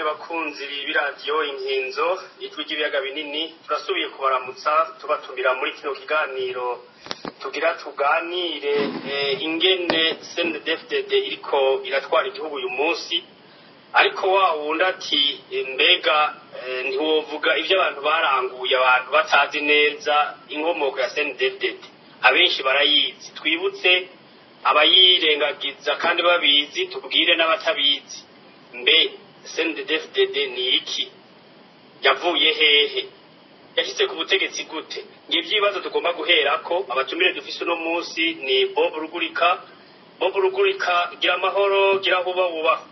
Bakunzi b'iradiyo Inkinzo, Ijwi ry'Ibiyaga Binini, turasubiye kubaramutsa, tubatumira muri kino kiganiro tugira tuganire ingene CNDD-FDD iriko iratwara igihugu uyu munsi. Ariko wa wundi ati: "Mbega ntiwovuga ibyo abantu baranguye, abantu batazi neza inkomoko ya CNDD-FDD?" Abenshi barayizi, twibutse abayirengagiza kandi babizi, tubwire n'abatabizi. Mbe CNDD-FDD ni iki? Yavuye hehe? Yashyize ku butegetsi gute? Ngivyo ibibazo tugomba guherako. Abatumire dufise uno munsi ni Bob Rugurika. Bob Rugurika, gira amahoro, gira huba wubaho.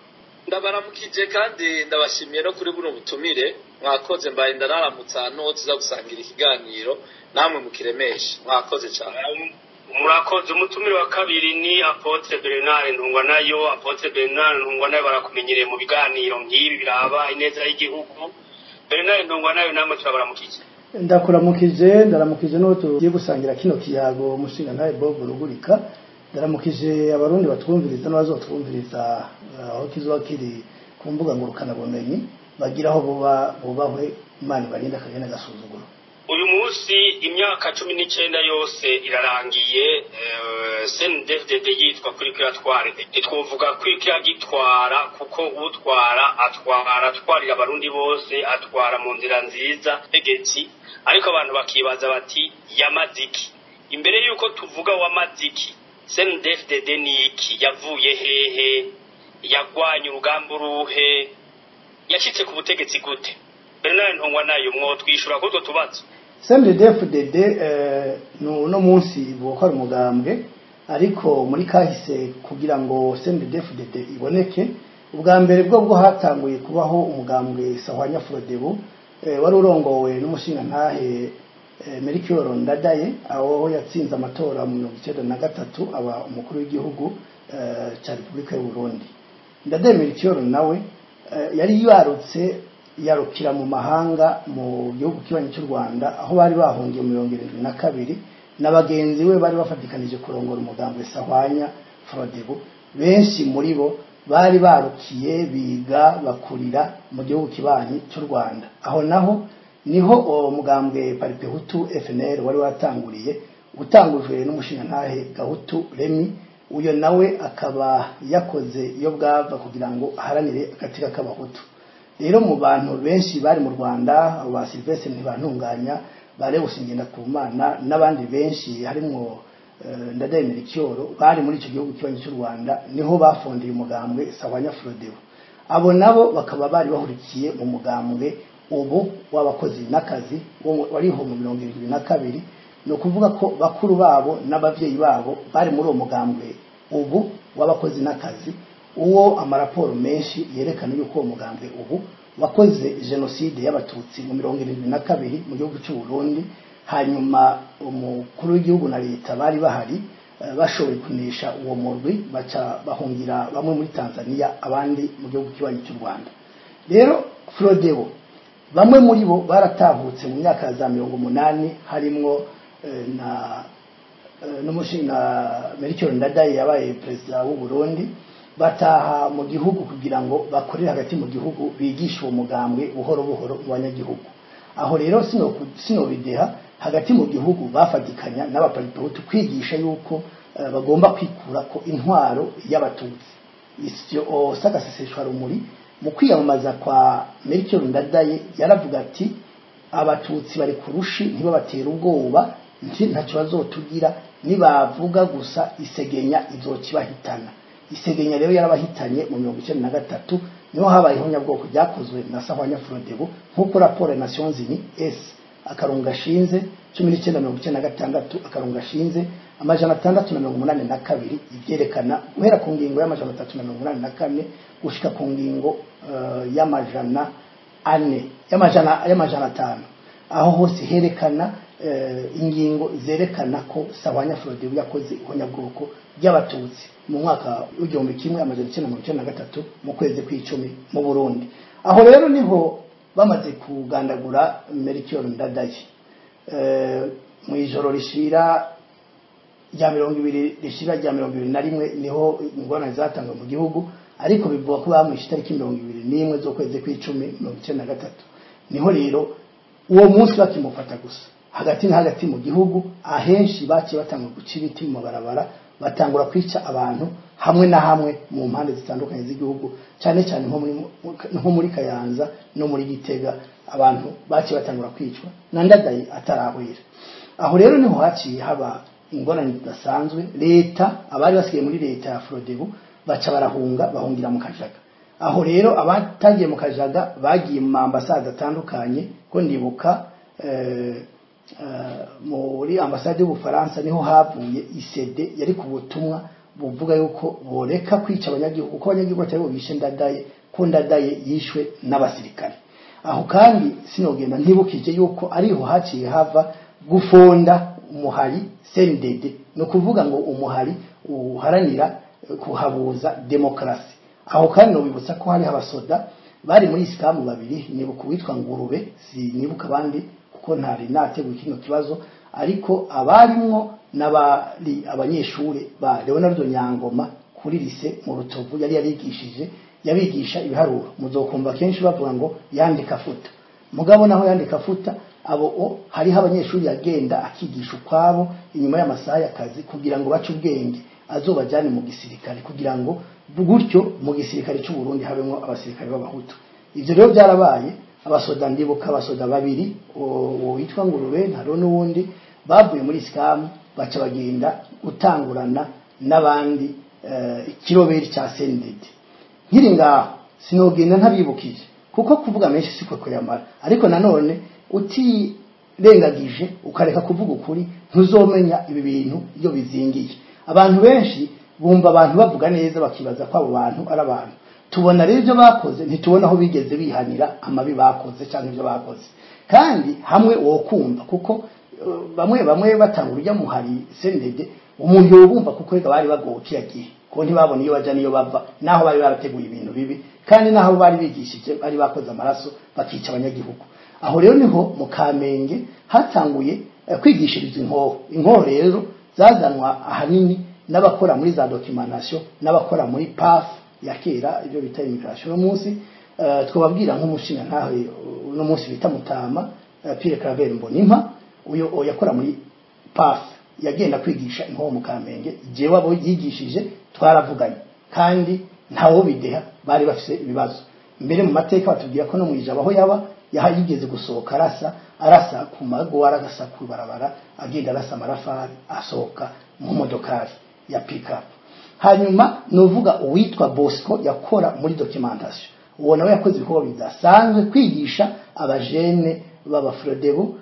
Ndabaramukije kandi ndabashimiye no kuri buno butumire mwakoze. Mbaye ndararamutsa n'uwo tuza gusangira ikiganiro, namwe mukiremeshe. Mwakoze cyane. Murakoze. Umutumire wa kabiri ni Apôtre Bernard Ntungwanayo. Apôtre Bernard Ntungwanayo barakumenyereye mu biganiro nk'ibi biraba ineza y'igihugu. Bernard Ntungwanayo, namwe turabaramukije. Ndakuramukije, ndaramukije n'uwo tugiye gusangira kino kiyago, umushinga ntahe Bob Rugurika. Ndaramukije Abarundi batwumviriza n'abazotwumviriza aho kizoba kiri ku mbuga ngurukanabumenyi. Bagira aho buba bubahwe, Imana ibarinde akagenda agasuzuguro. Uyu munsi imyaka 19 yose irarangiye CNDD-FDD yitwa kuri kiratware. Ntitwovuga kuri kiragitwara, kuko utwara atwara atwarira Abarundi bose, atwara mu nzira nziza tegetsi. Ariko abantu bakibaza bati: "Yamaziki?" Imbere yuko tuvuga wamaziki, CNDD-FDD ni iki? Yavuye hehe? Yagwanye urugamba uruhe? Yashitse ku butegetsi gute? Bernard Ntungwanayo, mwo twishura kutwo tubazo? CNDD-FDD uno munsi ivuga ko ari umugambwe, ariko muri kahise, kugira ngo CNDD-FDD iboneke, ubwa mbere bwo hatanguye kubaho umugambwe Sahwanya Frodebu, wari urongowe n'umushingantahe Melchior Ndadaye, aho yatsinze amatora mu 93, aba umukuru w'igihugu ca Repubulika y'u Burundi. Ndadaye Melchior nawe yari yarutse, yarukira mu mahanga, mu gihugu kibanyi cy'u Rwanda, aho bari bahungiye mu 72 na bagenzi we bari bafatikanije kurongora umugambwe Sahwanya Frodebu. Benshi muri bo bari barukiye, biga, bakurira mu gihugu kibanyi cy'u Rwanda. Aho naho niho uwo mugambwe Palipehutu FNL wari watanguriye, utangujwe n'umushingantahe Gahutu Remi. Uyo nawe akaba yakoze iyo bwava kugira ngo aharanire agateka k'Abahutu. Rero mu bantu benshi bari mu Rwanda, abo ba Sylvestre Ntibantunganya, ba Leos Ngendakumana n'abandi benshi, harimwo Ndadaye Melchior, bari muri icyo gihugu kibanyi cy'u Rwanda, niho bafondeye umugambwe Sahwanya Frodebu. Abo nabo bakaba bari bahurikiye mu mugambwe ubu w'abakozi n'akazi wariho mu 72. Ni ukuvuga ko bakuru babo n'abavyeyi babo bari muri uwo mugambwe ubu w'abakozi n'akazi, uwo amaraporo menshi yerekana yuko uwo mugambwe ubu wakoze jenoside y'Abatutsi mu 72 mu gihugu cy'u Burundi. Hanyuma umukuru w'igihugu na leta bari bahari bashoboye kunesha uwo murwi, baca bahungira bamwe muri Tanzania, abandi mu gihugu kibanyi cy'u Rwanda. Rero Frodebu, bamwe muri bo baratahutse mu myaka za 80, harimwo na n'umushinga Melchior Ndadaye yabaye perezida w'u Burundi. Bataha mu gihugu kugira ngo bakorere hagati mu gihugu, bigishe uwo mugambwe buhoro buhoro mu banyagihugu. Aho rero sinobideha, hagati mu gihugu bafatikanya n'Abapalipehutu kwigisha yuko bagomba kwikura ko intwaro y'Abatutsi. Isyo sagaseseshwa rumuri, mu kwiyamamaza kwa Melchior Ndadaye yaravuga ati: "Abatutsi bari kurushi, ntibabatera ubwoba, ntacyo bazotugira, nibavuga gusa isegenya izokibahitana." Isegenya rero yarabahitanye mu 93, niho habayeho nyabwoko ryakozwe na Sahwanya Frodebu, nk'uko raporo ya Nations Unies S akarongo gashinze 1996 akarongo gashinze 682 ibyerekana, guhera ku ngingo ya 384 gushika ku ngingo ya 400, ya 500. Aho hose herekana ingingo zerekana ko Sahwanya Frodebu yakoze ihonyabwoko ry'Abatutsi mu mwaka w'1993, mu kwezi kw'icumi, mu Burundi. Aho rero niho bamaze kugandagura Melchior Ndadaye mu ijoro rishira rya 20 rishira rya 21, niho ingorane zatangwa mu gihugu. Ariko bivuga ko bamwishe itariki 21 z'ukwezi kw'icumi 1993. Niho rero uwo munsi bakimufata gusa, hagati na hagati mu gihugu ahenshi baciye batangura guca ibiti mu mabarabara, batangura kwica abantu hamwe na hamwe mu mpande zitandukanye z'igihugu, cyane cyane nko muri Kayanza no muri Gitega. Abantu baciye batangura kwicwa na Ndadaye atarahwera. Aho rero niho haciye haba ingorane zidasanzwe. Leta, abari basigaye muri leta ya Frodebu baca barahunga, bahungira mu Kajaga. Aho rero abatagiye mu Kajaga bagiye mu ambasade atandukanye, ko ndibuka muri ambasade y'Ubufaransa niho havuye isede yari ku butumwa buvuga yuko boreka kwica abanyagihugu, ko abanyagihugu batari bishe Ndadaye, ko Ndadaye yishwe n'abasirikare. Aho kandi sinogenda ntibukije yuko ariho haciye hava gufonda umuhari CNDD, no kuvuga ngo umuhari uharanira kuhabuza demokarasi. Aho kandi nobibutsa ko hari abasoda bari muri iskamu babiri, nibuka uwitwa Ngurube, sinibuka abandi kuko ntari nateguye kino kibazo, ariko abarimwo n'abari abanyeshuri ba Leonardo Nyangoma kuri lycée mu Rutovu, yari yarigishije, yabigisha ibiharuro. Muzokumva kenshi bavuga ngo yandika futa, mugabo naho yandika futa, abo hariho abanyeshuri yagenda akigisha ukwabo inyuma y'amasaha y'akazi kugira ngo bace ubwenge, azobajyane mu gisirikare, kugira ngo gutyo mu gisirikare cy'u Burundi habemo abasirikare b'abahutu. Ivyo rero byarabaye. Abasoda, ndibuka abasoda babiri, uwo witwa Ngurube ntaro n'uwundi, bavuye muri iskamu baca bagenda gutangurana n'abandi ikiroberi cya CNDD. Nkiri ngaho sinogenda ntabibukije, kuko kuvuga menshi siko kuyamara, ariko nanone utirengagije ukareka kuvuga ukuri ntuzomenya ibi bintu iyo bizingiye. Abantu benshi bumva abantu bavuga neza bakibaza ko abo bantu ari abantu. Tubona rero ibyo bakoze, ntitubona aho bigeze bihanira amabi bakoze cyangwa ibyo bakoze. Kandi hamwe wo kumva kuko bamwe bamwe batanga urujya muhari CNDD, umuntu yobumva kuko rega bari bagowe gihe, ko ntibabona iyo baja niyo bava, naho bari barateguye ibintu bibi, kandi naho bari bigishije bari bakoze amaraso bakica abanyagihugu. Aho rero niho mu Kamenge hatanguye kwigishiriza inkoho. Inkoho rero zazanwa ahanini n'abakora muri za documentation n'abakora muri PAF ya kera, ibyo bita immigration. No munsi twababwira nk'umushinga ntaho uno munsi bita Mutama Pierre Claver Mbonimpa, uyo yakora muri PAF, yagenda kwigisha inkoho mu Kamenge. Jewe abo yigishije twaravuganye, kandi ntawo bideha, bari bafise ibibazo. Mbere mu mateka batubwira ko no mwijaba aho yaba yigeze gusohoka arasa ku mago, arasa ku barabara, agenda arasa amarafari asohoka mu modokari ya pick-up. Hanyuma nuvuga uwitwa Bosco yakora muri documentation, uwo nawe yakoze ibikorwa bidasanzwe kwigisha abajene b'abafrodebu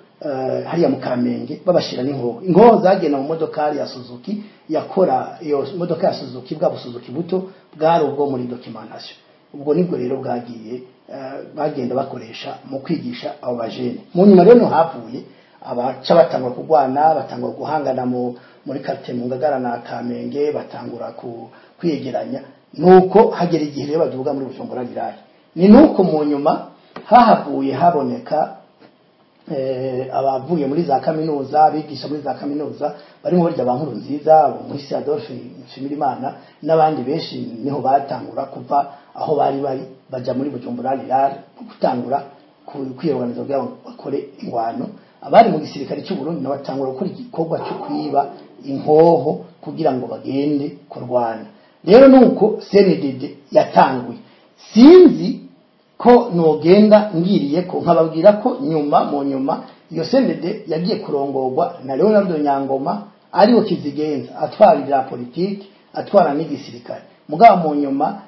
hariya mu Kamenge, babashira n'inkoho. Inkoho zagenda mu modokari ya Suzuki, yakora iyo modoka ya Suzuki, bwa Suzuki buto bwari ubwo muri documentation. Ubwo nibwo rero bwagiye bagenda bakoresha mu kwigisha abo bajene. Mu nyuma rero havuye abaca batangura kugwana, batangura guhangana muri quartier mu Ngagara na Kamenge, batangura kwiyegeranya. Nuko hagera igihe rero baduga muri Bujumbura Rirari. Ni nuko mu nyuma hahavuye haboneka abavuye muri za kaminuza, bigisha muri za kaminuza, barimo barya ba Nkuru Nziza, muri Adolphe Nshimirimana n'abandi benshi. Niho batangura kuva aho bari bari baja muri Bujumbura Rirari gutangura kwiyorganiza kugira ngo bakore ingwano. Abari mu gisirikare cy'u Burundi nabo batangura gukora igikorwa cyo kwiba inkoho kugira ngo bagende kurwana. Rero nuko CNDD yatanguye. Sinzi ko nogenda ngiriye ko nkababwira ko nyuma mu nyuma iyo CNDD yagiye kurongorwa na Leonardo Nyangoma, ariwo kizigenza, atwara ibya politiki, atwara n'igisirikare. Mugabo mu nyuma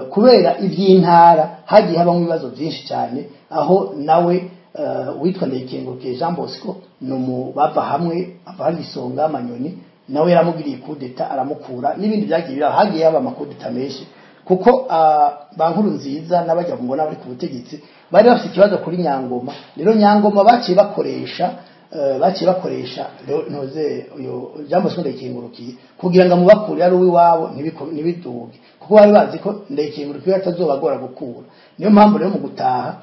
kubera iby'intara hagiye habamo ibibazo byinshi cyane, aho nawe witwa Ndayikengurukiye Jean Bosco numu bava hamwe ava Isonga Amanyoni, nawe yaramugiriye kudeta aramukura, n'ibindi byagiye biraba. Hagiye haba amakudeta menshi, kuko ba Nkuru Nziza n'abajya mbona bari ku butegetsi bari bafite ikibazo kuri Nyangoma. Rero Nyangoma baciye bakoresha ntoze uyo Jean Bosco Ndayikengurukiye kugira ngo amubakure ari uwiwabo ntibiduge, kuko bari bazi ko Ndayikengurukiye atazobagora gukura. Niyo mpamvu rero mu gutaha,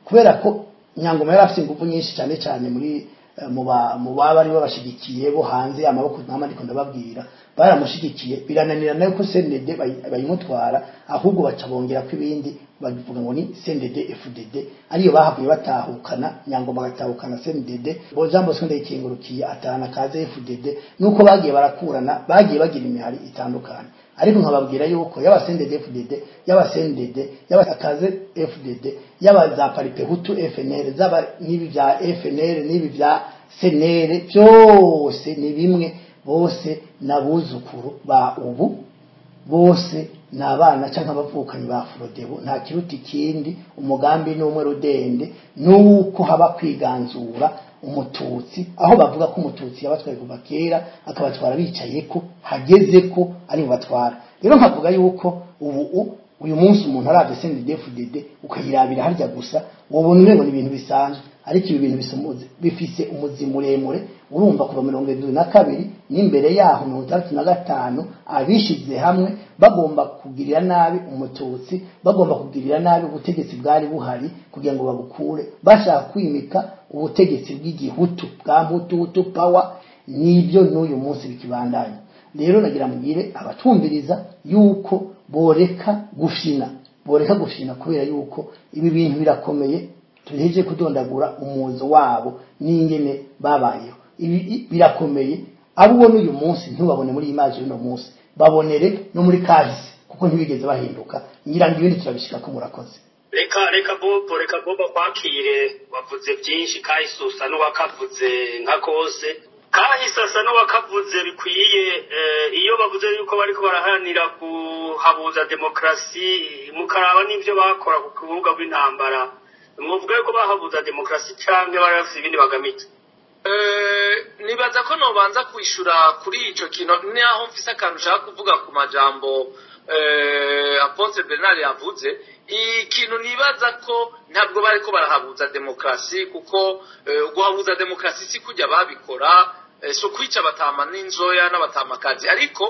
kubera ko Nyangoma yari afite ingufu nyinshi cyane cyane muri mu baba bari babashigikiye bo hanze amaboko nama ndiko ndababwira baramushigikiye, birananira nayo ko CNDD bayimutwara, ahubwo baca bongera ko ibindi bavuga ngo ni CNDD FDD, ariyo bahavuye batahukana Nyangoma agatahukana CNDD, bo Jean Bosco Ndayikengurukiye atahana kaze FDD. Nuko bagiye barakurana, bagiye bagira imihari itandukanye, ariko nkababwira yuko yaba CNDD FDD, yaba CNDD, yaba akaze FDD, yaba za Palipehutu FNL, zaba n'ibi bya FNL n'ibi bya CNL, byose ni bimwe, bose nabuzukuru ba ubu, bose ni abana cyangwa abavukanyi ba Frodebu, nta kiruta ikindi. Umugambi ni umwe rudende, nuko haba kwiganzura umututsi, aho bavuga ko umututsi yabatwaye kuva kera akabatwara bicaye ko hageze ko ari bubatwara. Rero nkavuga yuko ubu uyu munsi umuntu aravye CNDD-FDD ukayirabira harya gusa wobona umengo ni ibintu bisanzwe, ariko ibi bintu bifise umuzi muremure. Urumva kuva 72 n'imbere yaho 65 abishize hamwe bagomba kugirira nabi umututsi, bagomba kugirira nabi ubutegetsi bwari buhari kugira ngo babukure, bashaka kwimika ubutegetsi bw'igihutu bwa Mputu power, nibyo n'uyu munsi bikibandanya. Rero nagira mugire abatumviriza yuko boreka gufyina, boreka gufyina, kubera yuko ibi bintu birakomeye. Tuheje kudondagura umuzo wabo n'ingene babayeho, ibi birakomeye. Abo ubona uyu munsi ntubabone muri image y'uno munsi, babonere no muri kahise, kuko ntibigeze bahinduka. Ngira ngo ibindi turabishika ko murakoze. Reka Bobo, reka Bobo kwakire, wavuze byinshi, kahise usa n'uwakavuze nka kose, kahise asa n'uwakavuze bikwiye. Iyo bavuze yuko bariko baraharanira kuhabuza demokarasi, mukaraba n'ivyo bakora ku kibuga rw'intambara, mwovuga yuko bahabuza demokarasi canke bari bafise ibindi bagamije? Nibaza ko nobanza kwishura kuri ico kintu, naho mfise akantu nshaka kuvuga ku majambo Apotre Bernard yavuze. Ikintu nibaza ko ntabwo bariko barahabuza demokarasi, kuko guhabuza demokarasi si kujya babikora, si ukwica abatama n'inzoya n'abatamakazi. Ariko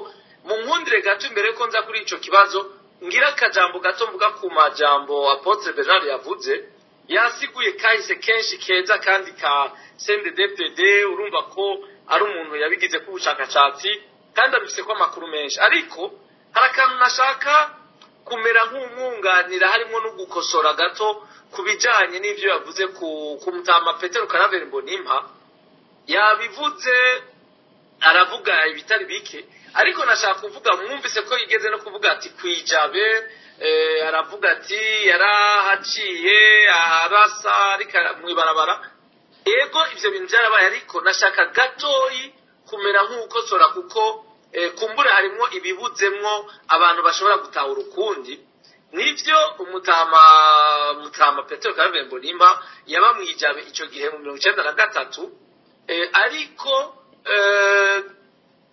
mu nkundire gato imbere ko nza kuri ico kibazo, ngira akajambo gato mvuga ku majambo Apotre Bernard yavuze. Yasiguye kahise kenshi keza kandi ka CNDD-FDD, urumva ko ari umuntu yabigize ku bushakashatsi kandi abifise ko amakuru menshi, ariko hari akantu nashaka kumera nk'umwunganira, harimo no gukosora gato ku bijanye n'ivyo yavuze ku Mutama Petero Karaveri Mbonimpa. Yabivuze aravuga ibitari bike, ariko nashaka kuvuga, mwumvise ko yigeze no kuvuga ati kwijabe, aravuga ati yarahaciye arasa ariko mw'ibarabara. Ego ivyo bintu byarabaye, ariko nashaka gatoyi kumera nk'ukosora, kuko kumbura harimwo ibibudzemwo abantu bashobora gutahura ukundi. Nivyo umutama Petero Karaveri Mbonimpa yaba mwijabe ico gihe mu 1993, ariko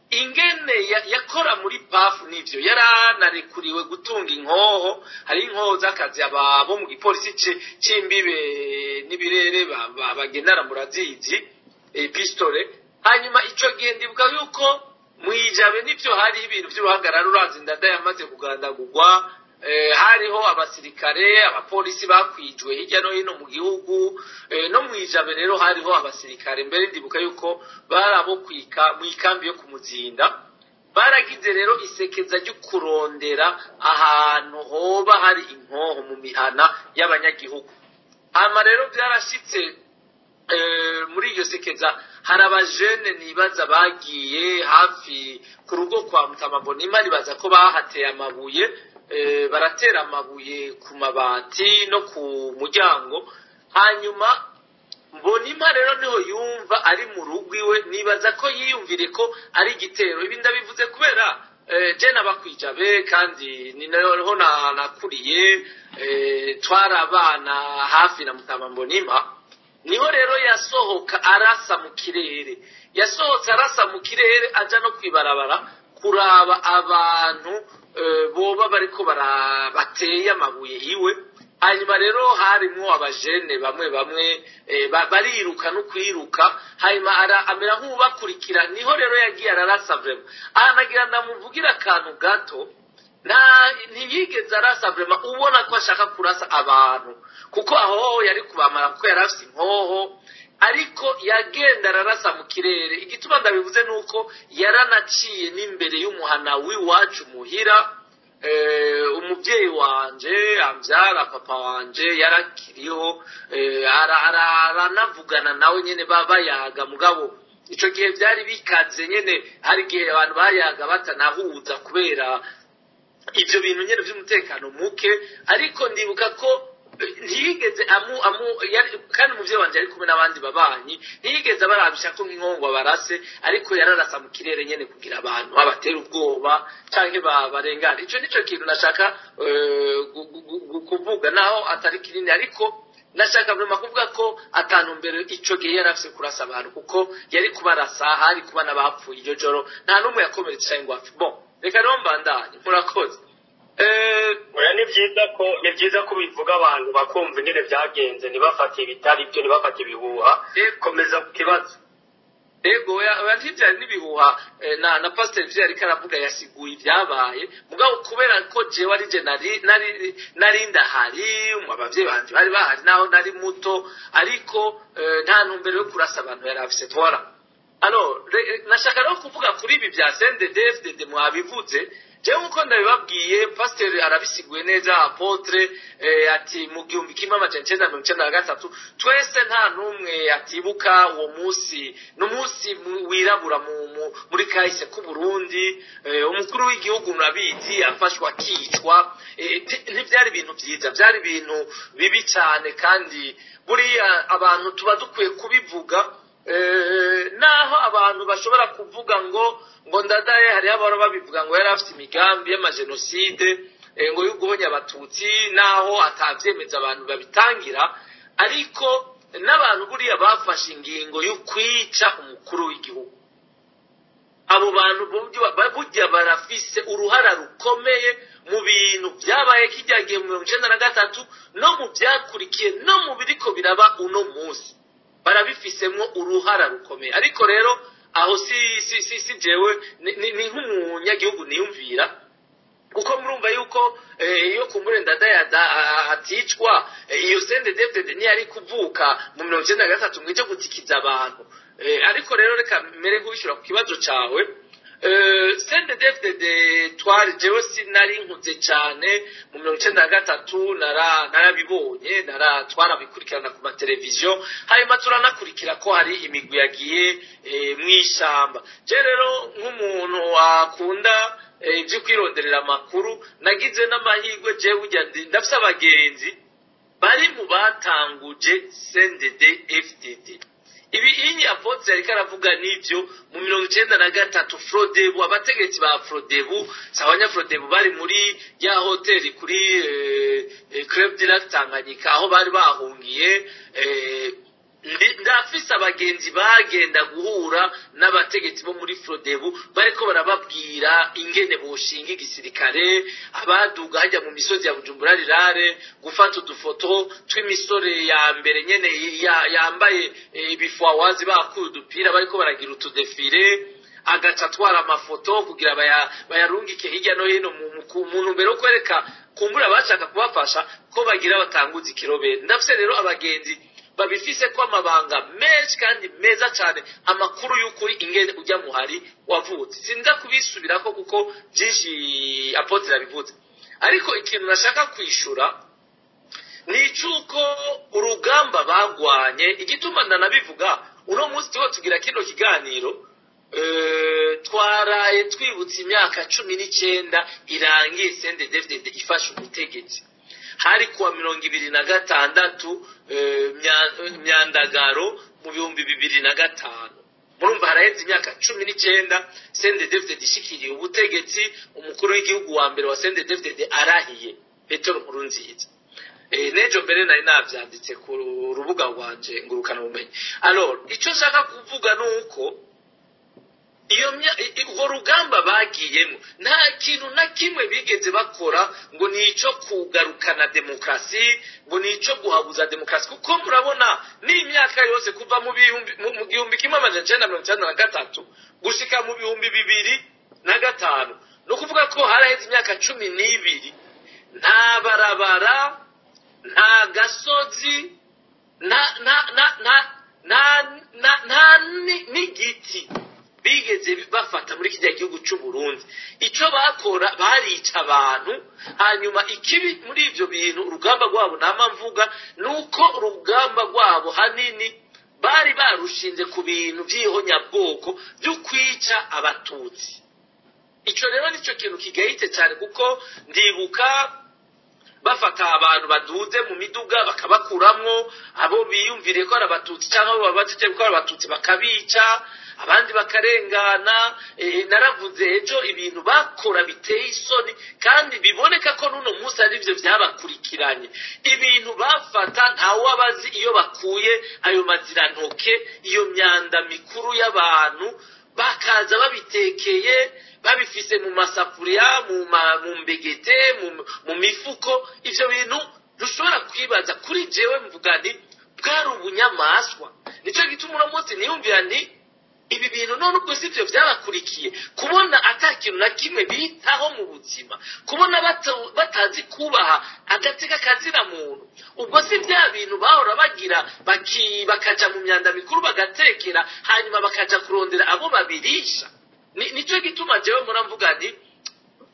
ingene yakora muri PAF, nivyo yaranarekuriwe gutunga inkoho. Hari inkoho z'akazi abo mu gipolisi c'imbibe n'ibirere bagendana, murazizi, pistole. Hanyuma ico gihe ndibuka yuko mwijabe nivyo hari ibintu vy'uruhagarara, urazi Ndada yamaze kugandagurwa, hariho abasirikare abapolisi bakwijwe hirya no hino mu gihugu, no mwijabe rero hariho abasirikare. Mbere ndibuka yuko barabo kwika mu ikambi yo kumuzinda, baragize rero isekeza ryo kurondera ahantu hoba hari inkoho mu mihana y'abanyagihugu. Hama rero byarashitse muri iryo sekeza hari abajene nibaza bagiye hafi ku rugo kwa Mutama Mbonimpa, nibaza ko bahateye amabuye, baratera amabuye ku mabati no ku muryango. Hanyuma Mbonimpa rero niho yumva ari mu rugo iwe, nibaza ko yiyumvire ko ari igitero. Ibi ndabivuze kubera je nabakwijabe kandi ni naho nakuriye, twarabana hafi na Mutama Mbonimpa. Niho rero yasohoka arasa mu kirere, yasohotse arasa mu kirere aja no kwibarabara kuraba abantu boba bariko bateye amabuye iwe. Hanyuma rero harimwo abajene bamwe bamwe bariruka no kwiruka, hanyuma amera nk'ubakurikira, niho rero yagiye ararasa vraiment. Anagira ndamuvugira akantu gato, ntiyigeze arasa vraiment ubona ko ashaka kurasa abantu, kuko aho yari kubamara, kuko yari afise inkoho. Ariko yagenda ararasa mu kirere. Igituma ndabivuze nuko yaranaciye n'imbere y'umuhana w'iwacu muhira. Umubyeyi wanje ambyara, papa wanje, yarakiriho, aranavugana nawe nyene, bayaga. Mugabo ico gihe byari bikaze nyene, hari igihe abantu bayaga batanahuza kubera ivyo bintu nyene vy'umutekano muke. Ariko ndibuka ko ntiyigeze amu amu kandi umuvyeyi wanje ari kumwe n'abandi babanyi, ntiyigeze abarabisha ko nk'inkongwa barase, ariko yararasa mu kirere nyene kugira abantu babatera ubwoba canke barengane. Ico nico kintu nashaka kuvuga, naho atari kinini, ariko nashaka vraiment kuvuga ko atantumbero ico gihe yari afise kurasa abantu, kuko yari kubarasa hari kuba n'abapfuye iryo joro, nta n'umwe yakomeretse canke ngo apfe. Bon, reka rero mbandanye, murakoze. Oya, ni byiza ko bivuga abantu bakumva ingene byagenze, ntibafate ibitari byo, ntibafate ibihuha. Komeza ku kibazo. Ego, oya, ntivyari n'ibihuha. Na pasiteri ivyo yariko aravuga yasiguye ibyabaye. Mugabo kubera ko jewe ari je nari ndahari, abavyeyi banje bari bahari naho nari muto, ariko nta ntumbero yo kurasa abantu yari afise. Twara alors nashaka rero kuvuga kuri ibi bya CNDD-FDD mwabivuze. Jewe nkuko ndabibabwiye, pasiteri arabisiguye neza, apôtre, ati mu 1993 twese nta n'umwe atibuka uwo munsi. Ni umunsi wirabura muri kahise k'u Burundi. Umukuru w'igihugu, murabizi, afashwa akicwa. Ntibyari ibintu byiza, byari ibintu bibi cyane, kandi buriya abantu tuba dukwiye kubivuga. Naho abantu bashobora kuvuga ngo Ndadaye, hariho abahora babivuga ngo yari afite imigambi y'amajenoside, ngo yo guhonya abatutsi, naho atavyemeza abantu babitangira, ariko n'abantu buriya bafashe ingingo yo kwica umukuru w'igihugu, abo bantu burya barafise uruhara rukomeye mu bintu byabaye kijya gihe mu 93, no mu byakurikiye, no mu biriko biraba uno munsi, barabifisemwo uruhara rukomeye. Ariko rero aho si jewe, ni nk'umunyagihugu niyumvira, kuko murumva yuko iyo kumbure Ndadaye aticwa, iyo CNDD-FDD ntiyari kuvuka mu 93 ngo ije gutikiza abantu. Ariko rero reka mere nk'ubishyura ku kibazo cawe. CNDD-FDD twari, jewe sinari nkuze cyane mu 93, narabibonye, twarabikurikirana ku mateleviziyo, hanyuma turanakurikira ko hari imigwi yagiye mw'ishamba. Je rero nk'umuntu akunda ibyo kwironderera amakuru, nagize n'amahirwe, jewe burya ndafise abagenzi bari mu batanguje CNDD FDD. Ibi inyi apôtre yariko aravuga n'ivyo mu 93, Frodebu, abategetsi ba Frodebu, abanyafrodebu bari muri ya hoteli kuri Club du Lac Tanganyika, aho bari bahungiye. Ndafise abagenzi bagenda guhura n'abategetsi bo muri Frodebu, bariko barababwira ingene boshinga igisirikare, abaduga hajya mu misozi ya Bujumbura rirare gufata udufoto tw'imisore ya mbere nyene yambaye ibifwawazi, bakuye udupira, bariko baragira utudéfilé, agaca atwara amafoto kugira bayarungike hirya no hino mu ntumbero yo kwereka kumbura abashaka kubafasha ko bagira batanguza ikirobere. Ndafise rero abagenzi babifise ko amabanga menshi kandi meza cyane, amakuru y'ukuri ingene ujya muhari wavutse. Sinza kubisubirako kuko byinshi apôtre yabivuze, ariko ikintu nashaka kwishura ni icy'uko urugamba bagwanye. Igituma ndanabivuga uno munsi tuba tugira kino kiganiro, twaraye twibutse imyaka 19 irangiye CNDD-FDD ifashe ubutegetsi. Hari kuwa 26 Myandagaro mu 2005. Murumva haraheze imyaka 19 CNDD-FDD ishikiriye ubutegetsi, umukuru w'igihugu wa mbere wa CNDD-FDD arahiye, Petero Nkurunziza. Nejo mbere nari navyanditse ku rubuga rwanje ngurukana bumenyi. Alors icyo nshaka kuvuga ni uko iyo urwo rugamba bagiyemo nta kintu na kimwe bigeze bakora ngo ni ico kugarukana demokarasi, ngo ni ico guhabuza demokarasi, kuko murabona n'imyaka yose kuva mu 1993 gushika mu 2005, ni ukuvuga ko haraheze imyaka 12, nta barabara, nta gasozi, nta nta nta nta Nta n'igiti bigeze bafata muri kijya gihugu cy'u Burundi. Icyo bakora, barica abantu. Hanyuma ikibi muri ibyo bintu, urugamba rwabo, nama mvuga, ni uko urugamba rwabo hanini bari barushinze ku bintu by'ihonyabwoko byo kwica Abatutsi. Icyo rero nicyo kintu kigayitse cyane, kuko ndibuka bafata abantu baduze mu miduga, bakabakuramwo abo biyumviriye ko ari Abatutsi cyangwa abo babajije ko ari Abatutsi, bakabica, abandi bakarengana. Naravuze ejo ibintu bakora biteye isoni, kandi biboneka ko n'uno munsi ari byo byabakurikiranye. Ibintu bafata, ntawabazi iyo bakuye ayo mazirantoke, iyo myanda mikuru y'abantu, bakaza babitekeye, babifise mu masafuriya, mu mbegete, mu mifuko. Ivyo bintu dushobora kwibaza, kuri jewe mvuga nti bwari ubunyamaswa. Nico gituma uno munsi niyumvira nti ibi bintu none ubwo si byo byabakurikiye? Kubona ata kintu na kimwe bitaho mu buzima, kubona batazi kubaha agateka kazira muntu, ubwo si bya bintu bahora bagira, bakaja mu myanda mikuru bagatekera, hanyuma bakaja kurondera abo babirisha? Nicyo gituma jewe muramvuga nti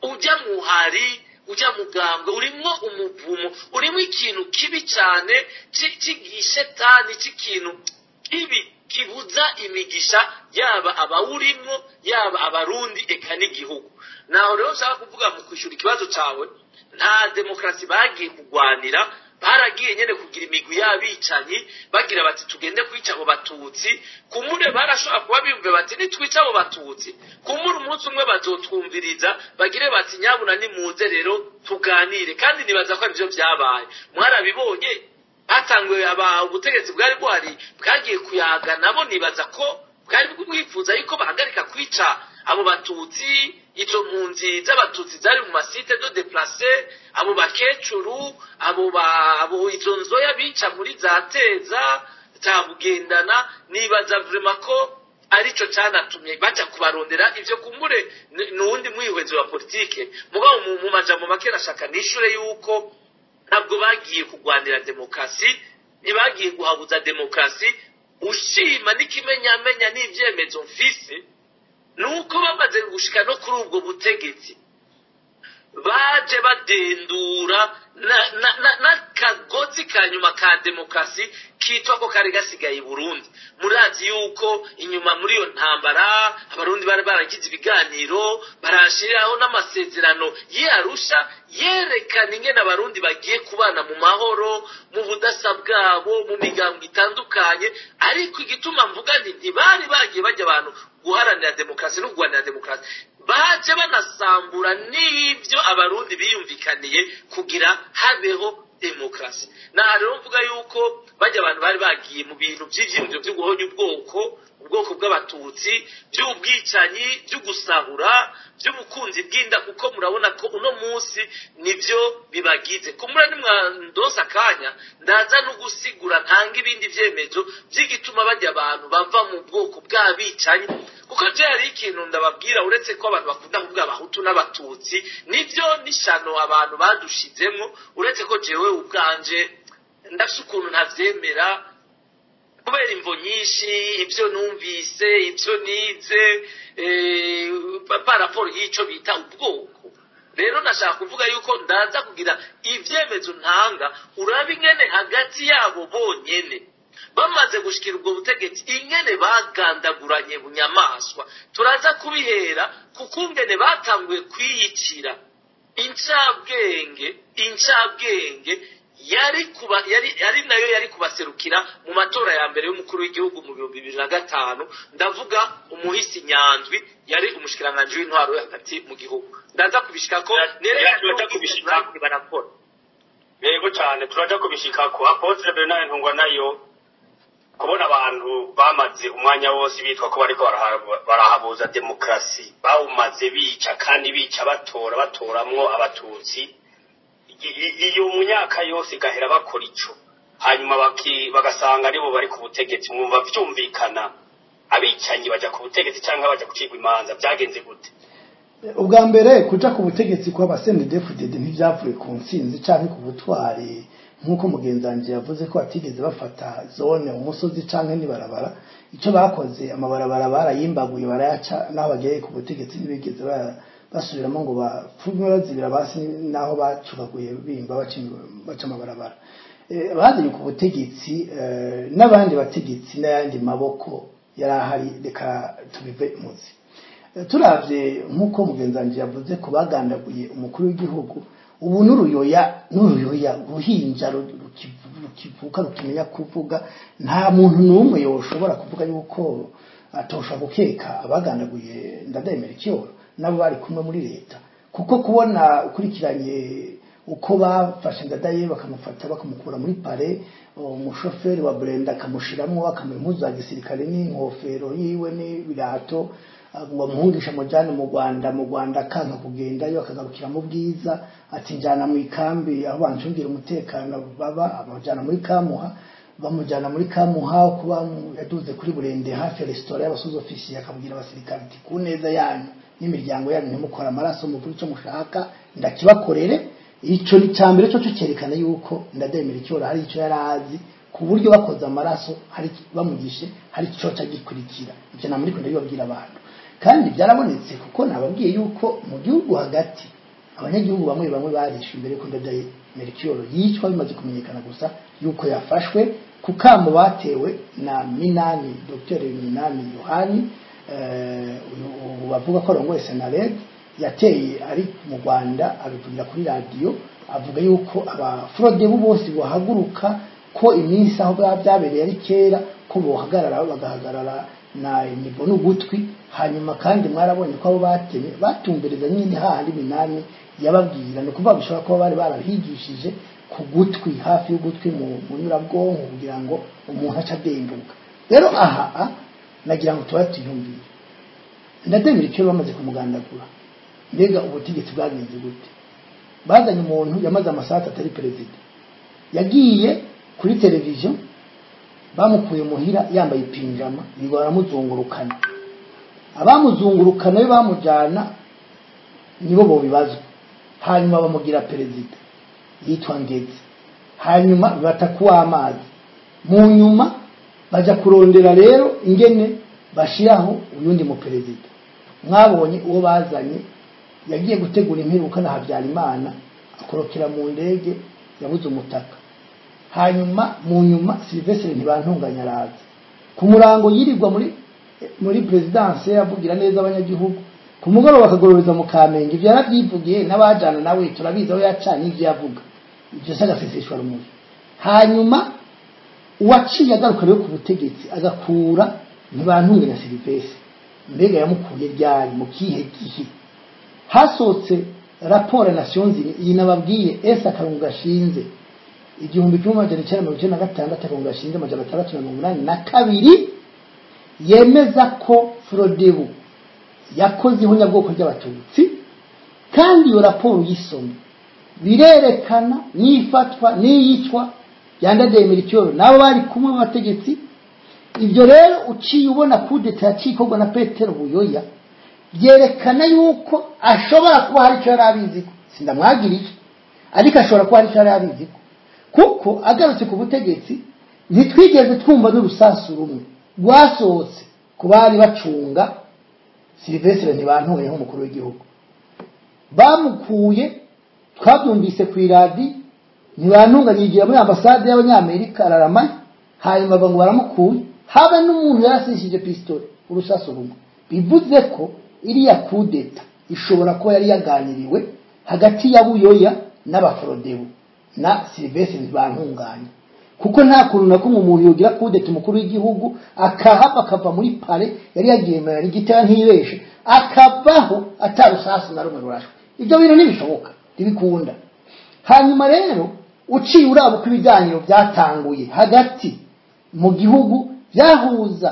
ujya muhari, ujya mugambwe urimwo umuvumo, urimo ikintu kibi cyane cy'igishetani, cy'ikintu kibi kibuza imigisha, yaba abawurimwo, yaba Abarundi, eka n'igihugu. Naho rero nshaka kuvuga mu kwishyura ikibazo cyawe, nta demokarasi bagiye kurwanira. Baragiye nyene kugira imigwi y'abicanyi, bagira bati tugende kwica abo Batutsi. Kumure barashobora kuba biyumve bati nitwica abo Batutsi, kumure umunsi umwe bazotwumviriza, bagire bati nyabuna nimuze rero tuganire. Kandi nibaza ko arivyo vyabaye. Mwarabibonye, hatanguye aba ubutegetsi bwari buhari bwagiye kuyaga nabo. Nibaza ko bwari bwifuza yuko bahagarika kwica abo Batutsi, izo mpunzi z'Abatutsi zari mu ma sites de déplacés, abo bakecuru, abo izo nzoya bica muri za Teza, za Bugendana. Nibaza vraiment ko arico canatumye baja kubarondera. Ivyo kumbure nuwundi mwihwezo wa politike. Mugabo mu majambo make, nashaka nishure yuko ntabwo bagiye kurwanira demokarasi, ntibagiye guhabuza demokarasi. Ushima n'ikimenyamenya n'ivyemezo mfise nuko bamaze gushika no kuri ubwo butegetsi, baje badendura n'akagozi ka nyuma ka demokarasi kitwa ko kari gasigaye i Burundi. Murazi yuko inyuma muri iyo ntambara Abarundi bari baragize ibiganiro, barashiriraho n'amasezerano y'Arusha yerekana ingene Abarundi bagiye kubana mu mahoro, mu budasa bwabo, mu migambo itandukanye. Ariko igituma mvuga nti ntibari bagiye bajya abantu guharanira demokarasi no kurwanira demokarasi, baje banasambura n'ibyo Abarundi biyumvikaniye kugira habeho demokarasi. Naha rero mvuga yuko bajya abantu bari bagiye mu bintu by'ivyiyumviro byo guhonya ubwoko bw'Abatutsi, by'ubwicanyi, byo gusahura, by'ubukunzi bw'inda, kuko murabona ko uno munsi nibyo bibagize. Kumura nimwandosa akanya, ndaza no gusigura, ntanga ibindi vyemezo by'igituma bajya abantu bava mu bwoko bw'abicanyi, kuko je hari ikintu ndababwira. Uretse ko abantu bakunda kuvuga Abahutu n'Abatutsi, nibyo n'ishano abantu badushizemwo, uretse ko jewe ubwanje ndafise ukuntu ntavyemera kubera imvo nyinshi, ibyo numvise, ibyo nize par rapport y'ico bita ubwoko. Rero nashaka kuvuga yuko ndaza kugira ivyemezo ntanga, uraba ingene hagati yabo bonyene bamaze gushikira ubwo butegetsi, ingene bagandaguranye bunyamaswa. Turaza kubihera kukungene batanguye kwiyicira incabwenge yari kuba yari nayo yari kubaserukira mu matora ya mbere y'umukuru w'igihugu mu 2005. Ndavuga umuhisi Nyandwi, yari umushikiranganji w'intwaro hagati mu gihugu. Ndaza kubishikako. Turaja kubishikako. Barakora. Yego cyane, turaja kubishikako. Apôtre Bernard Ntungwanayo, kubona abantu bamaze umwanya wose bitwa ko bariko barahabuza demokarasi, bawumaze bica, kandi bica batora, batoramwo Abatutsi, iyo mu myaka yose igahera bakora ico, hanyuma bagasanga aribo bari ku butegetsi, mwumva vyumvikana abicanyi baja ku butegetsi cyangwa baja gucirwa imanza? Byagenze gute? Ubwa mbere, kuja ku butegetsi kw'aba CNDD-FDD ntivyavuye ku ntsinzi canke ku butwari. Nk'uko mugenzi wanje yavuze ko batigeze bafata zone umusozi canke n'ibarabara, icyo bakoze amabarabara barayimbaguye barayaca, n'aho bageye ku butegetsi ntibigeze basubiramo ngo bapfume bazibira basi n'aho bacubaguye bimba baca amabarabara. Bazanye ku butegetsi n'abandi bategetsi n'ayandi maboko yari ahari, reka tubive muzi. Turavye nk'uko mugenzi wanje yavuze ko bagandaguye umukuru w'igihugu, ubu n'uruyoya uruhinja rukivuka rukimenya kuvuga, nta muntu n'umwe yoshobora kuvuga yuko atoshobora gukeka abagandaguye Ndadaye Melchior nabo bari kumwe muri leta, kuko kubona ukurikiranye uko bafashe Ndadaye bakamufata bakamukura muri pare, umushoferi wa Brenda akamushiramwo akamuha impuzu za gisirikare n'inkofero yiwe n'ibirato ngo amuhungishe amujyane mu Rwanda akanka kugendayo akagarukira mu Bwiza, ati njyana mu ikambi aho bancungira umutekano baba, abajyana muri Kamuha, bamujyana muri Kamuha kuba yaduze kuri Burende hafi ya resitora y'abasozi ofisiye, akabwira abasirikare ati ku neza yanyu n'imiryango yanyu ntimukora amaraso muvuge icyo mushaka ndakibakorere. Ico ni cambere cyo cyerekana yuko Ndadaye Melchior hari icyo yarazi ku buryo bakoze amaraso hari bamugishe hari ico cyagikurikira. Icyo namuri kunda bibabwira abantu, kandi byarabonetse kuko nababwiye yuko mu gihugu hagati abanyagihugu bamwe bamwe barishe imbere ko Ndadaye Melchior yicwa, bimaze kumenyekana gusa yuko yafashwe kukamo batewe na Minani, Dr Minani Yohani, uyu bavuga ko arongoye Senared, yateye ari mu Rwanda abivugira kuri radio, avuga yuko abafrodebu bose bohaguruka ko iminsi aho byabereye ari kera ko bohagarara bagahagarara na nibo n'ugutwi. Hanyuma kandi mwarabonye ko abo batemye batumbereza nyine hahandi Minani yababwira, no kuvuga bishobora kuba bari barabigishije ku gutwi hafi y'ugutwi mu nyurabwonko kugira ngo umuntu aca adenduka. Rero aha nagira ngo tuba tuyumvire Ndadaye Melchior bamaze kumugandagura, mbega ubutegetsi bwagenze gute? Bazanye umuntu yamaze amasaha atari perezida, yagiye kuri televiziyo bamukuye muhira yambaye ipinjama, bigo baramuzungurukana, abamuzungurukana be bamujyana nibo bo bibazwa, hanyuma bamugira perezida yitwa Ngeze, hanyuma batakuwa amazi mu nyuma baja kurondera rero ingene bashiraho uyundi mu perezida. Mwabonye uwo bazanye yagiye gutegura imperuka na Habyarimana akorokera mu ndege yabuze umutaka, hanyuma mu nyuma Sylvestre Ntibantunganya araza ku murango yirirwa muri presidence yavugira neza abanyagihugu, ku mugoroba bakagororeza mu Kamenge. Ivyo yaravyivugiye n'abajana nawe turabizi aho yacanye ivyo yavuga, ivyo se agaseseshwa rumuri. Hanyuma uwaciye agaruka rero ku butegetsi agakura Ntibantunganya Sylvestre, mbega yamukuye ryari mu kihe gihe? Hasohotse raporo Nations Unies iyi nababwiye ese akarungu gashinze 1996 akarungu gashinze 682 yemeza ko Frodebu yakoze ihunyabwoko ry'abatutsi, kandi iyo raporo yisomye birerekana n'ifatwa n'iyicwa ya Ndadaye Melchior nabo bari kumwe abategetsi. Ibyo rero uciye ubona kudeta yacikorwa na Petero Buyoya byerekana yuko ashobora kuba hari icyo yari abizi, sindamwagirije ariko ashobora kuba hari icyo yari abizi, kuko agarutse ku butegetsi ntitwigeze twumva n'urusasu rumwe rwasohotse ku bari bacunga Sylvestre Ntibantunganya nk'umukuru w'igihugu. Bamukuye twabyumvise ku iradi, Ntibantunganya yigira muri ambasade y'abanyamerika ararama, hanyuma ngo baramukuye, habe n'umuntu yarasishije pistole urusasu rumwe. Bivuze ko iriya kudeta ishobora kuba yari yaganiriwe hagati ya Buyoya n'abafrodebu na Sylvestre Ntibantunganya, kuko nta kuntu na kumwe umuntu yogira kudeta umukuru w'igihugu akahava akava muri pare yari yagiye mu igitera ntibeshe akavaho atarusasu na rumwe rurashwe. Ibyo bintu ntibishoboka, ntibikunda. Hanyuma rero uciye uraba uko ibiganiro byatanguye hagati mu gihugu byahuza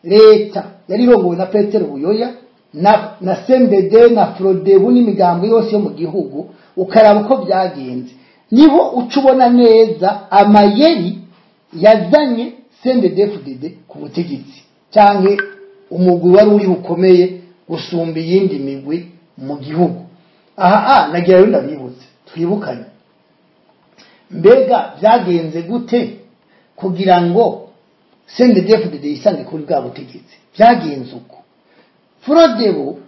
leta yari irongowe na Petero Buyoya na CNDD na Frodebu n'imigambo yose yo mu gihugu, ukaraba uko byagenze, niho uca ubona neza amayeri yazanye CNDD-FDD ku butegetsi, canke umugwi wari uri ukomeye gusumba iyindi migwi mu gihugu. Aha nagira rero ndabibutse twibukanye Mbega byagenze gute kugira ngo CNDD-FDD yisange kuri bwa butegetsi? Byagenze uko: Frodebu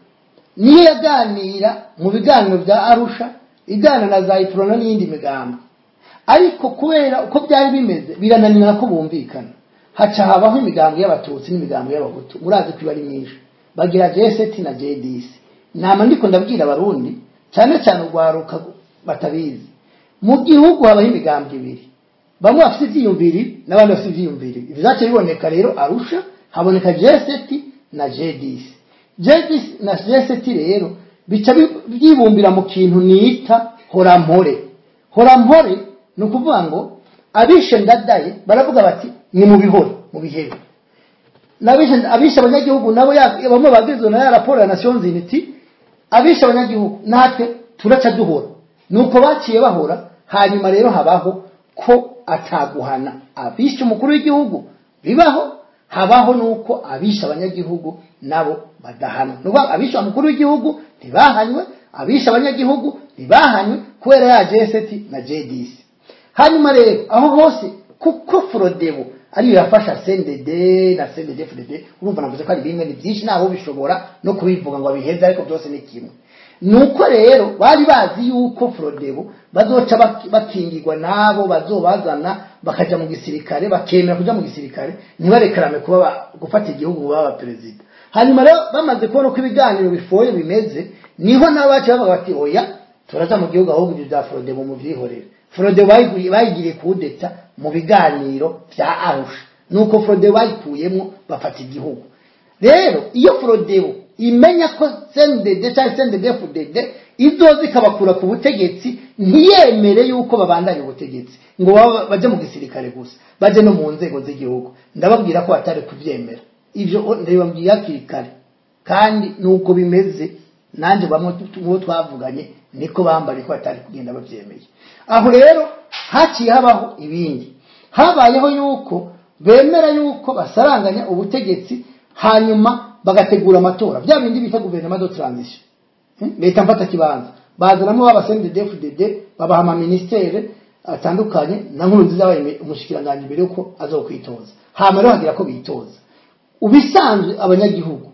niyo yaganira mu biganiro bya Arusha, iganira na za Iprona n'iyindi migambi, ariko kubera uko byari bimeze birananira ko bumvikana, haca habaho imigambi y'Abatutsi n'imigambi y'Abahutu. Murazi ko iba ari myinshi, bagira G7 na G10. Nama ndiko ndabwira Abarundi, cyane cyane urwaruka batabizi, mu gihugu habaho imigambi ibiri: bamwe bafite ivyiyumviri n'abandi bafite ivyiyumviri. Ivyo vyaciye biboneka rero Arusha, haboneka G7 na G10. G10 na G7 rero bica byibumbira mu kintu nita horampore. Horampore ni ukuvuga ngo abishe Ndadaye baravuga bati ni mu bihore, mu bihebe, n'abishe abanyagihugu nabo bamwe bagizwe na ya raporo ya Nations Unies, abishe abanyagihugu natwe turaca duhora. Nuko baciye bahora. Hanyuma rero habaho ko ataguhana abishe umukuru w'igihugu bibaho, habaho nuko abishe abanyagihugu nabo badahana. Nuko abishe umukuru w'igihugu ntibahanywe, abishe abanyagihugu ntibahanywe, kubera ya G7 na G10. Hanyuma rero aho hose, kuko Frodebu ariyo yafasha CNDD na CNDD-FDD, urumva navuze ko ari bimwe, ni byinshi, ntaho bishobora no kubivuga ngo abiheze, ariko byose ni kimwe. Nuko rero bari bazi yuko Frodebu bazoca bakingirwa nabo bazobazana bakaja mu gisirikare, bakemera kuja mu gisirikare, ntibarekarame kuba gufata igihugu baba perezida. Hanyuma rero bamaze kubona ko ibiganiro bifoye bimeze, niho nabo baciye bavuga bati oya, turaja mu gihugu, ahubwo ibyo bya Frodebu muvyihorere. Frodebu bayigiriye kudeta mu biganiro vya Arusha, nuko Frodebu bayikuyemwo, bafata igihugu. Rero iyo Frodebu imenya ko CNDD cyangwa CNDD-FDD izoza ikabakura ku butegetsi, ntiyemere yuko babandanya ubutegetsi ngo baje mu gisirikare gusa, baje no mu nzego z'igihugu, ndababwira ko batari kuvyemera. Ivyo ndabibabwiye hakiri kare, kandi nuko bimeze. Nanjye bamwe mu twavuganye niko bambariye ko batari kugenda bavyemeye. Aho rero haciye habaho ibindi, habayeho yuko bemera yuko basaranganya ubutegetsi, hanyuma bagategura amatora, bya bindi bita gouvernement de transition, leta mfata kibanza. Bazanamo baba CNDD-FDD, babaha ama ministère atandukanye, na Nkurunziza yabaye umushikiranganje mbere yuko azokwitoza. Hama rero hagira ko bitoza. Ubisanzwe abanyagihugu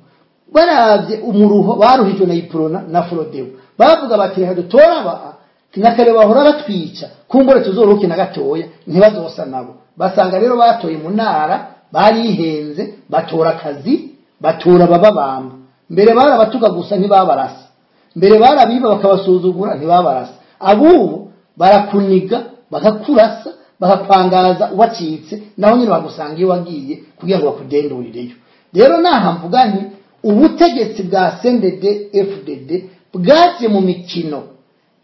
baravye umuruho baruhijwe na Iprona na Frodebu, bavuga bati reka dutora aba nakare bahora batwica, kumbure tuzoroke na gatoya ntibazosa nabo. Basanga rero batoye mu ntara, barihenze, batora akazi, batora bababamba. Mbere barabatuka gusa, ntibabarasa. Mbere barabiba bakabasuzugura, ntibabarasa. Abubu barakuniga, bakakurasa, bakakwangaza ubacitse, naho nyine bagusanga iyo wagiye kugira ngo bakudendurireyo. Rero naha mvuga nti ubutegetsi bwa CNDD FDD bwaje mu mikino,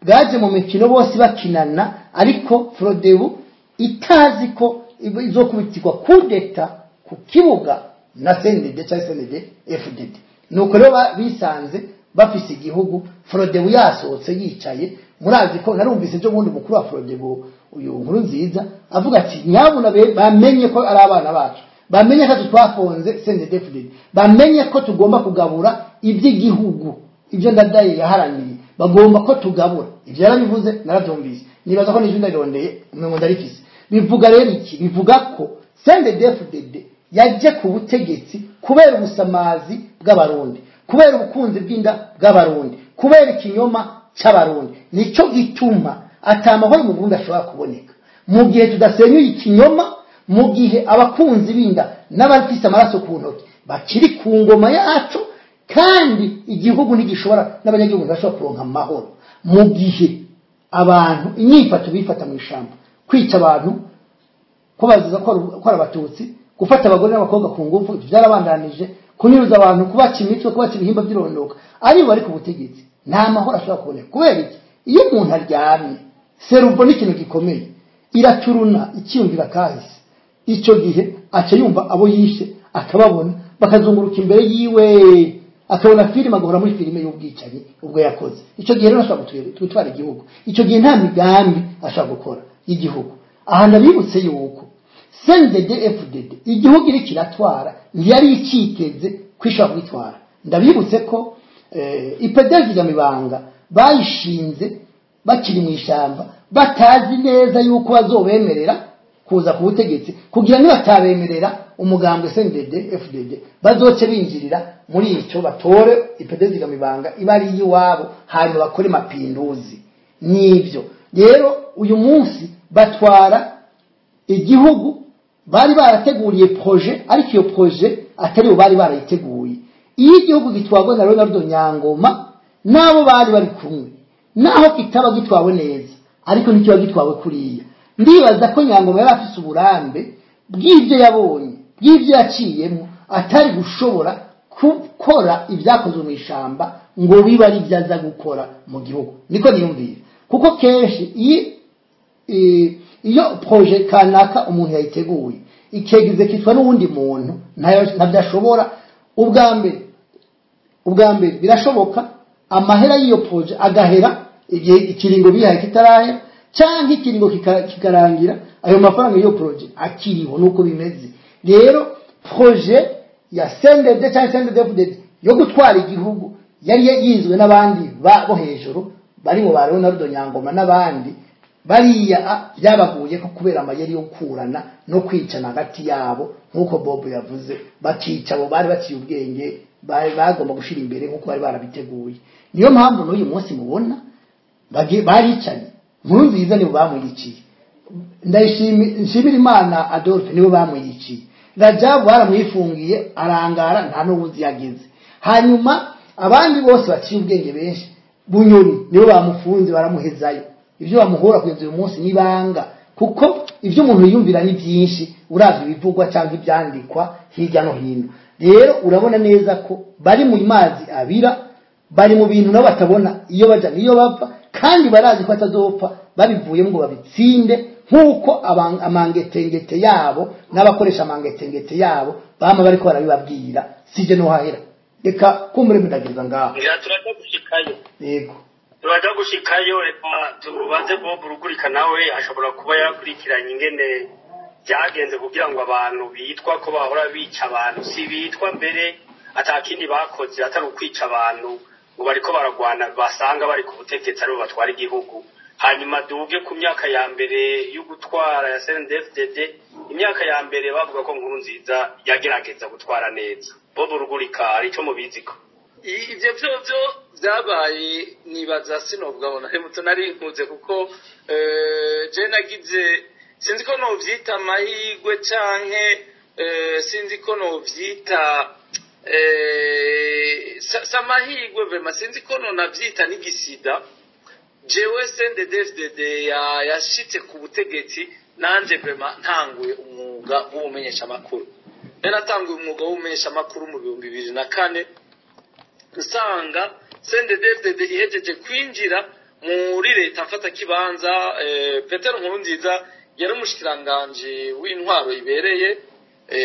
bwaje mu mikino bose bakinana, ariko Frodebu itazi ko izokubitirwa kudeta ku kibuga na CNDD cyangwa CNDD FDD. Nuko rero bisanze bafise igihugu, Frodebu yasohotse yicaye. Murazi ko narumvise ejo bundi mukuru wa Frodebu, uyu Nkurunziza, avuga ati nyabuna bamenye ko ari abana bacu, bamenye ko twafonze CNDD-FDD, bamenye ko tugomba kugabura iby'igihugu, ibyo Ndadaye yaharaniye, bagomba ko tugabura. Ibyo yarabivuze, narabyumvise, nibaza ko n'ijwi ndarondeye umengo ndarifise. Bivuga rero iki? Bivuga ko CNDD-FDD yaje ku butegetsi kubera ubusamazi bw'Abarundi, kubera ubukunzi bw'inda bw'Abarundi, kubera ikinyoma c'Abarundi. Nico gituma atamahoro mu Burundi ashobora kuboneka mu gihe tudasenyuye ikinyoma, mu gihe abakunzi b'inda n'abafise amaraso ku ntoki bakiri ku ngoma yacu. Kandi igihugu ntigishobora n'abanyagihugu ntibashobora kuronka amahoro mu gihe abantu inyifato bifata mu ishamba, kwica abantu ko baziza ko ari Abatutsi, gufata abagore n'abakobwa ku ngufu, ibyo byarabandanije, kunyuruza abantu, kubaca imitwe, kubaca ibihimba by'irondoka, aribo bari ku butegetsi, nta mahoro ashobora kuboneka. Kubera iki? Iyo umuntu aryamye, cerveau ni ikintu gikomeye, iraturuna, ikiyumvira kahise. Icyo gihe aca yumva abo yishe, akababona bakazunguruka imbere yiwe, akabona filime, agahora muri filime y'ubwicanyi ubwo yakoze. Icyo gihe rero ashobora gutwara igihugu? Icyo gihe nta migambi ashobora gukora y'igihugu. Aha ndabibutse yuko CNDD FDD igihugu iri kiratwara ntiyari ikiteze ko ishobora kubitwara. Ndabibutse ko IPD Mibanga bayishinze bakiri mu ishyamba. Batazi neza yuko bazobemerera kuza ku butegetsi, kugira nibatabemerera umugambwe CNDD FDD bazoce binjirira muri icyo, batore ipedezi gamibanga iba ari iwabo, hanyuma bakore mapinduzi. Nibyo rero uyu munsi batwara igihugu bari barateguriye projet, ariko iyo projet atari bo bari barayiteguye. Iyo igihugu gitwarwa na Leonardo Nyangoma n'abo bari bari kumwe, naho kitaba gitwawe neza, ariko ntikiba gitwawe kuriya. Ndibaza ko Nyangoma yari afise uburambe bw'ibyo yabonye, bw'ibyo yaciyemo, atari gushobora gukora ibyakozwe mu ishamba ngo bibe ari ibyo aza gukora mu gihugu. Niko niyumvira, kuko kenshi iyo projet kanaka umuntu yayiteguye ikegize kitwa n'uwundi muntu, ntabyo ashobora. Ubwa mbere birashoboka amahera y'iyo projet agahera igihe ikiringo bihaye kitarahera, cyangwa ikiringo kikarangira ayo mafaranga y'iyo projet akiriho. Nuko bimeze rero, projet ya CNDD cyangwa CNDD-FDD yo gutwara igihugu yari yizwe n'abandi bo hejuru barimo ba Leonardo Nyangoma n'abandi bariya. Byabaguye ko kubera amayeri yo gukurana no kwicana hagati yabo, nk'uko Bob yavuze, bakica abo bari baciye ubwenge bari bagomba gushira imbere nk'uko bari barabiteguye. Niyo mpamvu n'uyu munsi mubona baricanye. Nkurunziza nibo bamwiciye, Nshimira Imana Adolphe nibo bamwiciye, Rajabu baramwifungiye arangara, nta n'ubuzi yagize. Hanyuma abandi bose baciye ubwenge benshi, Bunyoni nibo bamufunze baramuhezayo. Ibyo bamuhora kugeza uyu munsi nibanga, kuko ibyo umuntu yiyumvira ni byinshi uravye ibivugwa cyangwa ibyandikwa hirya no hino. Rero urabona neza ko bari mu mazi abira, bari mu bintu nabo batabona iyo baja niyo bapfa, kandi barazi ko batazopfa babivuyemo ngo babitsinde, nk'uko amangetengete yabo n'abakoresha amangetengete yabo bama bariko barabibabwira. Sije no hahera, reka kumbure ndageza ngaho. Ngira turaja gushikayo. Yego. Turaja gushikayo. Reka tubanze Bob Rugurika, nawe ashobora kuba yakurikiranye ingene byagenze kugira ngo abantu bitwa ko bahora bica abantu, si bitwa mbere atakindi bakoze atari ukwica abantu, ngo bariko baragwana, basanga bari ku butegetsi aribo batwara igihugu. Hanyuma duge ku myaka ya mbere yo gutwara ya CNDD-FDD. Imyaka ya mbere bavuga ko Nkurunziza yagerageza gutwara neza. Bob Rugurika, hari ico mubiziko? Ibyo byo byabaye, nibaza sinovuga ngo nari muto, nari nkuze, kuko je nagize, sinzi ko novyita amahirwe canke sinzi ko novyita si amahirwe vraiment, sinzi ko nonavyita n'igisida. Jewe CNDD-FDD yashitse ku butegetsi nanje vraiment ntanguye umwuga w'ubumenyeshamakuru. Nari natanguye umwuga w'ubumenyeshamakuru mu 2004, usanga CNDD-FDD ihejeje kwinjira muri leta mfata kibanza. Petero Nkurunziza yari umushikiranganji w'intwaro ibereye,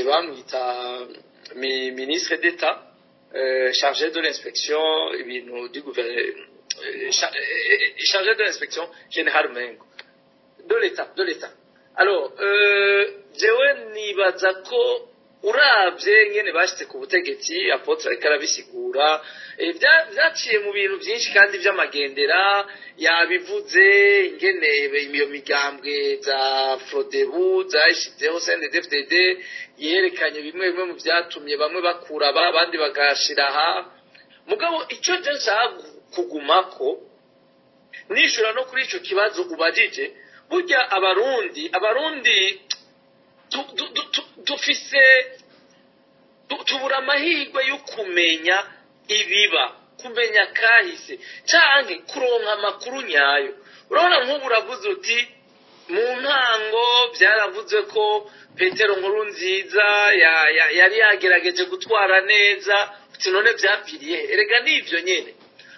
bamwita ministre d'État chargé de l'inspection ibintu du gouvernement, chargé de l'inspection générale mengo de l'État. Alors jewe nibaza ko uravye ngene bashitse ku butegetsi, apôtre ariko arabisigura, vyaciye mu bintu byinshi kandi vy'amagendera yabivuze, ingene iyo migambwe za Frodebu zayishizeho CNDD-FDD, yerekanye bimwe bimwe mu vyatumye bamwe bakura aba abandi bagashira aha. Mugabo ico je nshaka kugumako nishura no kuri ico kibazo ubajije, burya abarundi dufise tubura amahirwe yo kumenya ibiba, kumenya kahise canke kuronka amakuru nyayo. Urabona nk'ubu uravuze uti mu ntango byaravuze ko Petero Nkurunziza yari yagerageje gutwara neza, uti none vyapfiriye he? Erega nivyo nyene,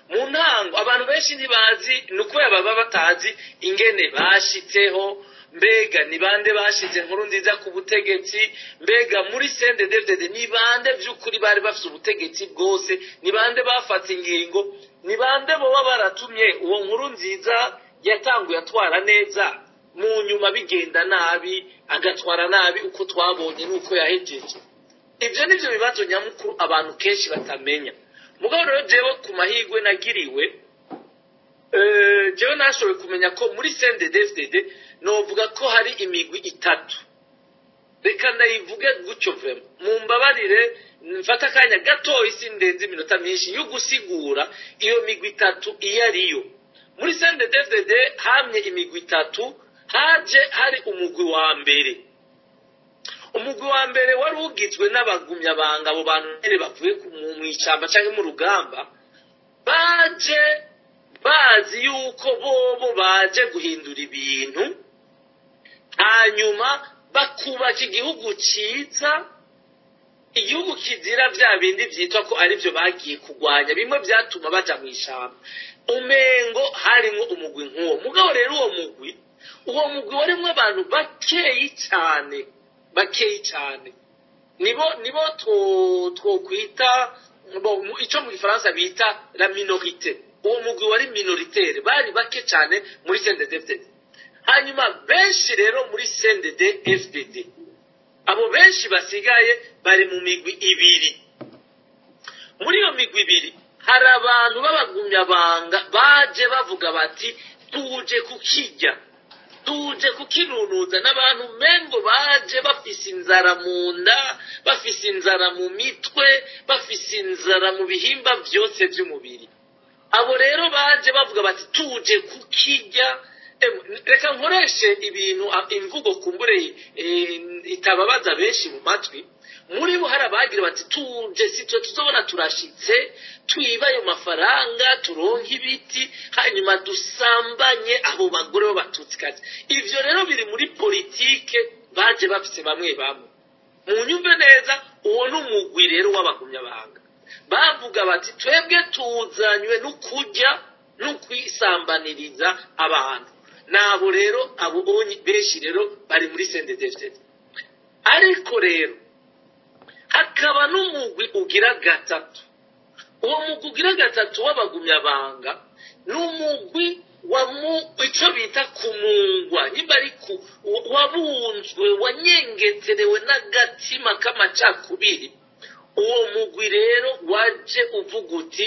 mu ntango abantu benshi ntibazi, ni ukubera baba batazi ingene bashitseho. Mbega ni bande bashize Nkurunziza ku butegetsi? Mbega muri CNDD-FDD ni bande vy'ukuri bari bafise ubutegetsi bwose? Ni bande bafata ingingo? Ni bande boba baratumye uwo Nkurunziza yatanguye atwara neza, mu nyuma bigenda nabi, agatwara nabi uko twabonye n'uko yahejeje? Ibyo nivyo bibazo nyamukuru abantu kenshi batamenya. Mugabo rero jewe ku mahirwe nagiriwe Jewe nashoboye kumenya ko muri CNDD-FDD novuga ko hari imigwi itatu. Reka ndayivuge gutyo, vraiment mumbabarire, mfata akanya gatoya, sindenze iminota myinshi yo gusigura iyo migwi itatu iyo ariyo. Muri CNDD-FDD hamye imigwi itatu. Haje hari umugwi wa mbere. Umugwi wa mbere wari ugizwe n'abagumyabanga, abo bantu nyene bavuye mu ishyamba canke mu rugamba, baje bazi yuko bobo baje guhindura ibintu, hanyuma bakubaka igihugu ciza, igihugu kizira vya bindi vyitwa ko arivyo bagiye kurwanya, bimwe vyatuma baja mu ishamba. Umengo harimwo umugwi nk'uwo. Mugabo rero uwo mugwi warimwo abantu bakeyi cane, bakeyi cane, nibo twokwita ico mu gifaransa bita la minorité. Uwo mugwi wari minoritaire, bari bake cane muri CNDD-FDD. Hanyuma benshi rero muri CNDD FDD, abo benshi basigaye bari mu migwi ibiri. Muri iyo migwi ibiri hari abantu b'abagumyabanga baje bavuga bati: "Tuje kukirya, tuje kukinunuza." N'abantu mengo baje bafise inzara mu nda, bafise inzara mu mitwe, bafise inzara mu bihimba byose by'umubiri. Abo rero baje bavuga bati: "Tuje kukirya." Reka nkoreshe ibintu, imvugo kumbure itababaza benshi mu matwi. Muri bo hari abagira bati: "Tuje, si twe tuzobona turashitse, twiba ayo mafaranga, turonke ibiti, hanyuma dusambanye abo bagore b'Abatutsikazi." Ivyo rero biri muri politike baje bafise bamwe bamwe. Munyumve neza, uwo ni umugwi rero w'abagumyabanga bavuga bati: "Twebwe tuzanywe no kurya no kwisambaniriza abantu." Nabo rero abo onye benshi rero bari muri CNDD-FDD. Ariko rero hakaba n'umugwi ugira gatatu. Uwo mugwi ugira gatatu w'abagumyabanga ni umugwi wa mu ico bita kumungwa, nimba ari ku wabunzwe, wanyengeterewe n'agatima k'amacakubiri. Uwo mugwi rero waje uvuga uti: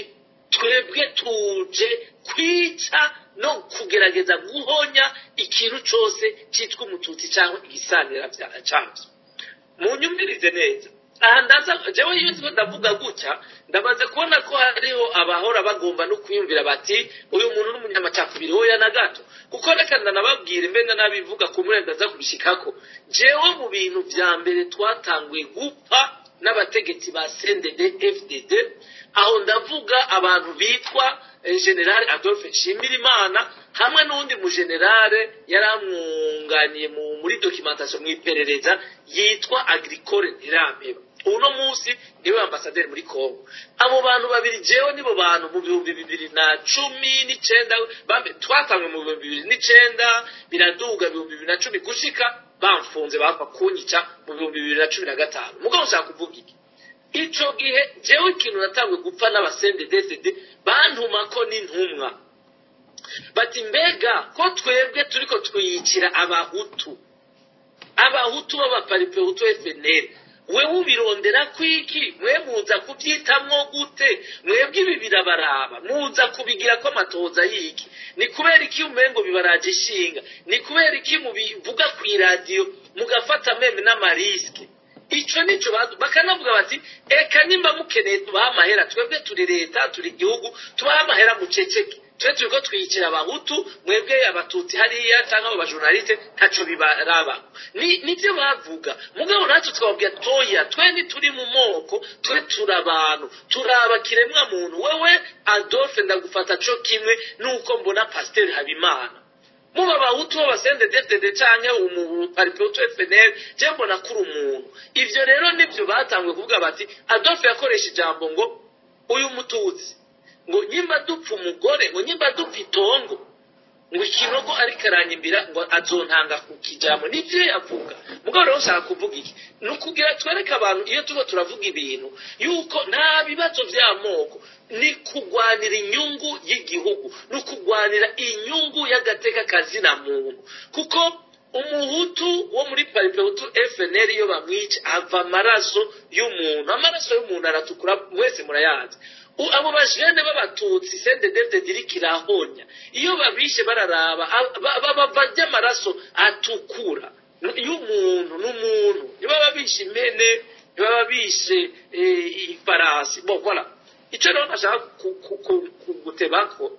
"Twebwe tuje kwica no kugerageza guhonya ikintu cose citwa Umututsi cyangwa igisanira cavyo." Munyumvirize neza aha, ndaza jewe iyo ndiko ndavuga gutya, ndamaze kubona ko hariho abahora bagomba no kwiyumvira bati: "Uyu muntu n'umunyamacakubiri." Hoya, na gato, kuko reka ndanababwira, imbe ndanabivuga ku muri, ndaza kubishikako. Jewe mu bintu vya mbere twatanguye gupfa n'abategetsi ba CNDD FDD, aho ndavuga abantu bitwa General Adolphe Nshimirimana hamwe n'undi mu général yaramwunganiye muri documentation, mu iperereza, yitwa Agricole Ntirampeba. Uno munsi niwe ambasaderi muri Congo. Abo bantu babiri jewe nibo bantu mu 2019 twatangwe mu 2009, biraduga 2010, gushika bamfunze, bapfa kunyica mu 2015. Mugabo nshaka kuvuga iki? Ico gihe jewe ikintu natangwe gupfa n'aba CNDD-FDD, bantuma ko n'intumwa bati: "Mbega ko twebwe turiko twiyicira Abahutu, Abahutu b'Abaparipehutu FNL, wewe ubirondera kwiki? Mwe muza kubyitamwo gute? Mwebwe ibi birabaraba, muza kubigira ko amatoza yiki? Ni kubera iki umengo bibaraje ishinga? Ni kubera iki mubivuga ku iradiyo, mugafata même n'ama risques?" Ico nico bakanavuga bati: "Eka nimba mukeneye tubaha amahera, twebwe turi leta, turi igihugu, tubaha amahera muceceke. Twe turiko twiyicira Abahutu, mwebwe Abatutsi hariya cyangwa abo ba journalistes ntaco bibaraba." Ni nivyo bavuga. Mugabo natwe twababwira: "Toya, twe ntituri mu moko, twe turi abantu, turaba kiremwa muntu. Wewe Adolphe ndagufata co kimwe nuko mbona Pasiteri Habimana, muba Abahutu b'aba CNDD-FDD canke umuparipehutu FNL, je mbona kuri umuntu." Ivyo rero nivyo batanguye kuvuga bati Adolphe yakoresha ijambo ngo uyu Mututsi, ngo nyimba dupfa umugore, ngo nyimba dupfa itongo, ngo ikinogo ariko aranyimbira, ngo azontanga ku kijambo. Nivyo yavuga. Mugabo rero nshaka kuvuga iki? Ni ukugira twereke abantu, iyo turiko turavuga ibintu, yuko nta bibazo vy'amoko, ni kugwanira inyungu y'igihugu, ni ukugwanira inyungu y'agateka kazina muntu, kuko Umuhutu wo muri Palipehutu FNL iyo bamwica ava amaraso y'umuntu, amaraso y'umuntu aratukura, mwese murayazi. Abo bajene b'abatutsi CNDD-FDD iriko irahonya, iyo babishe bararaba barya amaraso atukura y'umuntu n'umuntu, ntibaba bishe impene, ntibaba bishe ifarasi. Bon, voilà, ico rero nashaka gutebako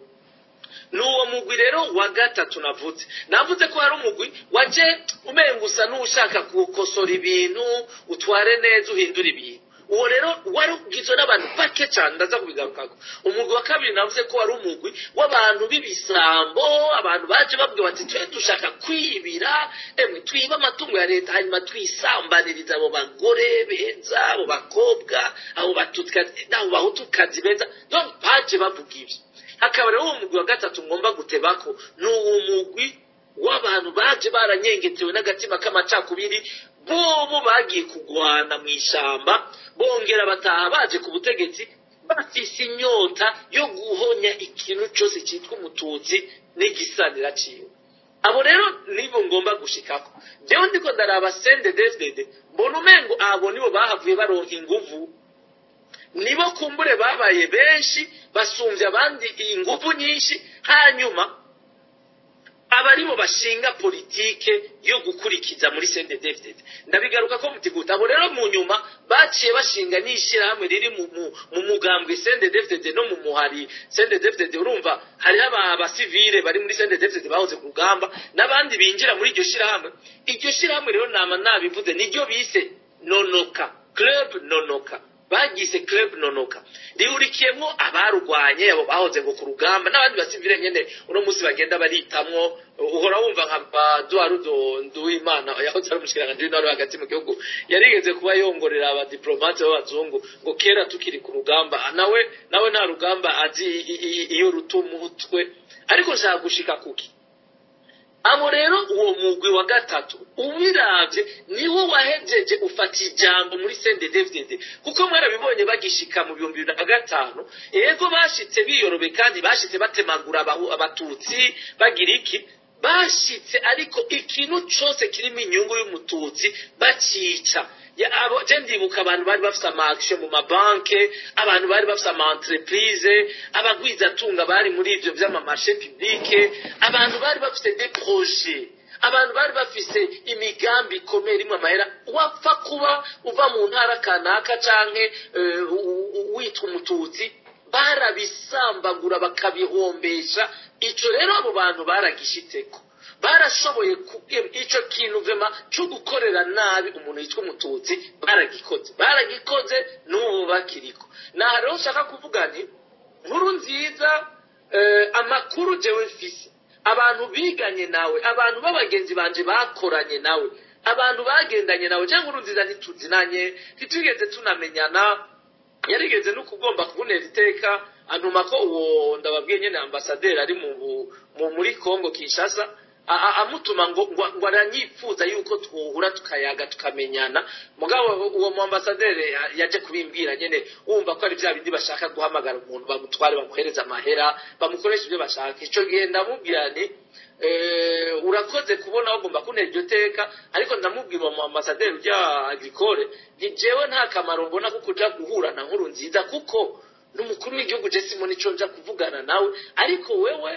ni uwo mugwi rero wa gatatu navuze. Navuze ko hari umugwi waje umenga usa n'ushaka gukosora ibintu, utware neza, uhindura ibintu. Uwo rero wari ugizwe n'abantu bake cyane, ndaza kubigarukako. Umugwi wa kabiri navuze ko wari umugwi w'abantu b'ibisambo, abantu baje babwira bati: "Twe dushaka kwibira, emwe twiba amatungo ya leta, hanyuma twisambaniriza abo bagore beza, abo bakobwa, abo batutsi n'abo bahutukazi beza." Donc baje bavuga ibyo. Hakaba rero uwo mugwi wa gatatu ngomba gutebako, ni uwo mugwi w'abantu baje baranyengetewe n'agatima k'amacakubiri. Bobo bagiye kugwana mu ishamba, bongera bataha baje ku butegetsi bafise inyota yo guhonya ikintu cyose cyitwa umututsi n'igisanira ciwe. Abo rero nibo ngomba gushikako. Jewe ndiko ndaraba CNDD-FDD, mbona umengo abo nibo bahavuye baronka inguvu, nibo kumbure babaye benshi, basumbye abandi inguvu nyinshi, hanyuma abaribo bashinga politike yo gukurikiza muri CNDD-FDD. Ndabigaruka ko mutiguta. Abo rero mu nyuma baciye bashinga n'ishyirahamwe riri mu mugambwe CNDD-FDD no mu muhari CNDD-FDD. Urumva hariho abasivile bari muri CNDD-FDD bahoze ku rugamba n'abandi binjira muri iryo shyirahamwe. Iryo shyirahamwe rero, nama nabivuze, niryo bise Nonoka Club. Nonoka bagize Club Nonoka rihurikiyemwo abarugwanye, abo bahoze ngo ku rugamba n'abandi basivile nyene uno munsi bagenda baritamwo. Uhora wumva nka Eduardo Nduwimana, yahoze ari umushikiranganji w'intwaro hagati mu gihugu, yarigeze kuba yongorera abadiplomate b'abazungu ngo kera tukiri ku rugamba. Nawe nta rugamba azi iyo ruta umutwe. Ariko nshaka gushika kuki? Abo rero, uwo mugwi wa gatatu, ubiravye niwo wahejeje ufata ijambo muri CNDD-FDD, kuko mwarabibonye bagishika mu 2005. Ego, bashitse biyorobe kandi bashitse batemagura abatutsi, bagira iki, bashitse ariko ikintu cose kirimo inyungu y'umututsi bacica. Abo je ndibuka abantu bari bafise ama action mu mabanke, abantu bari bafise ama entreprise, abagwizatunga bari muri ivyo vy'ama marché public, abantu bari bafise des projets, abantu bari bafise imigambi ikomeye irimwo amahera. Wapfa kuba uva mu ntara kanaka canke witwa umututsi, barabisambagura bakabihombesha. Ico rero abo bantu baragishitseko, barashoboye ico kintu vraiment cyo gukorera nabi umuntu yitwa umututsi. Baragikoze, baragikoze, n'ubu bakiriko. Naha rero nshaka kuvuga nti nkuru nziza, amakuru jewe mfise, abantu biganye nawe, abantu b'abagenzi banje bakoranye nawe, abantu bagendanye nawe, cyangwa nkuru nziza ntituzinanye, ntitwigeze tunamenyana. Yarigeze no kugomba kubonera iteka, antuma ko uwo ndababwiye nyene, ambasaderi ari muri Congo Kinshasa, amutuma ngo aranyipfuza yuko twohura tukayaga tukamenyana. Mugabo uwo mu ambasaderi yaje kubimbwira nyene, wumva ko ari bya bindi bashaka guhamagara umuntu bamutware, bamuhereza amahera, bamukoresha ibyo bashaka. Ico gihe ndamubwira nti: "Urakoze kubona bagomba kuntera iryo teka." Ariko ndamubwira uwo mu ambasaderi ujya agricole nti: "Jewe nta kamaro mbona ko kuja guhura na nkuru nziza, kuko n'umukuru w'igihugu, je simona ico nja kuvugana nawe. Ariko wewe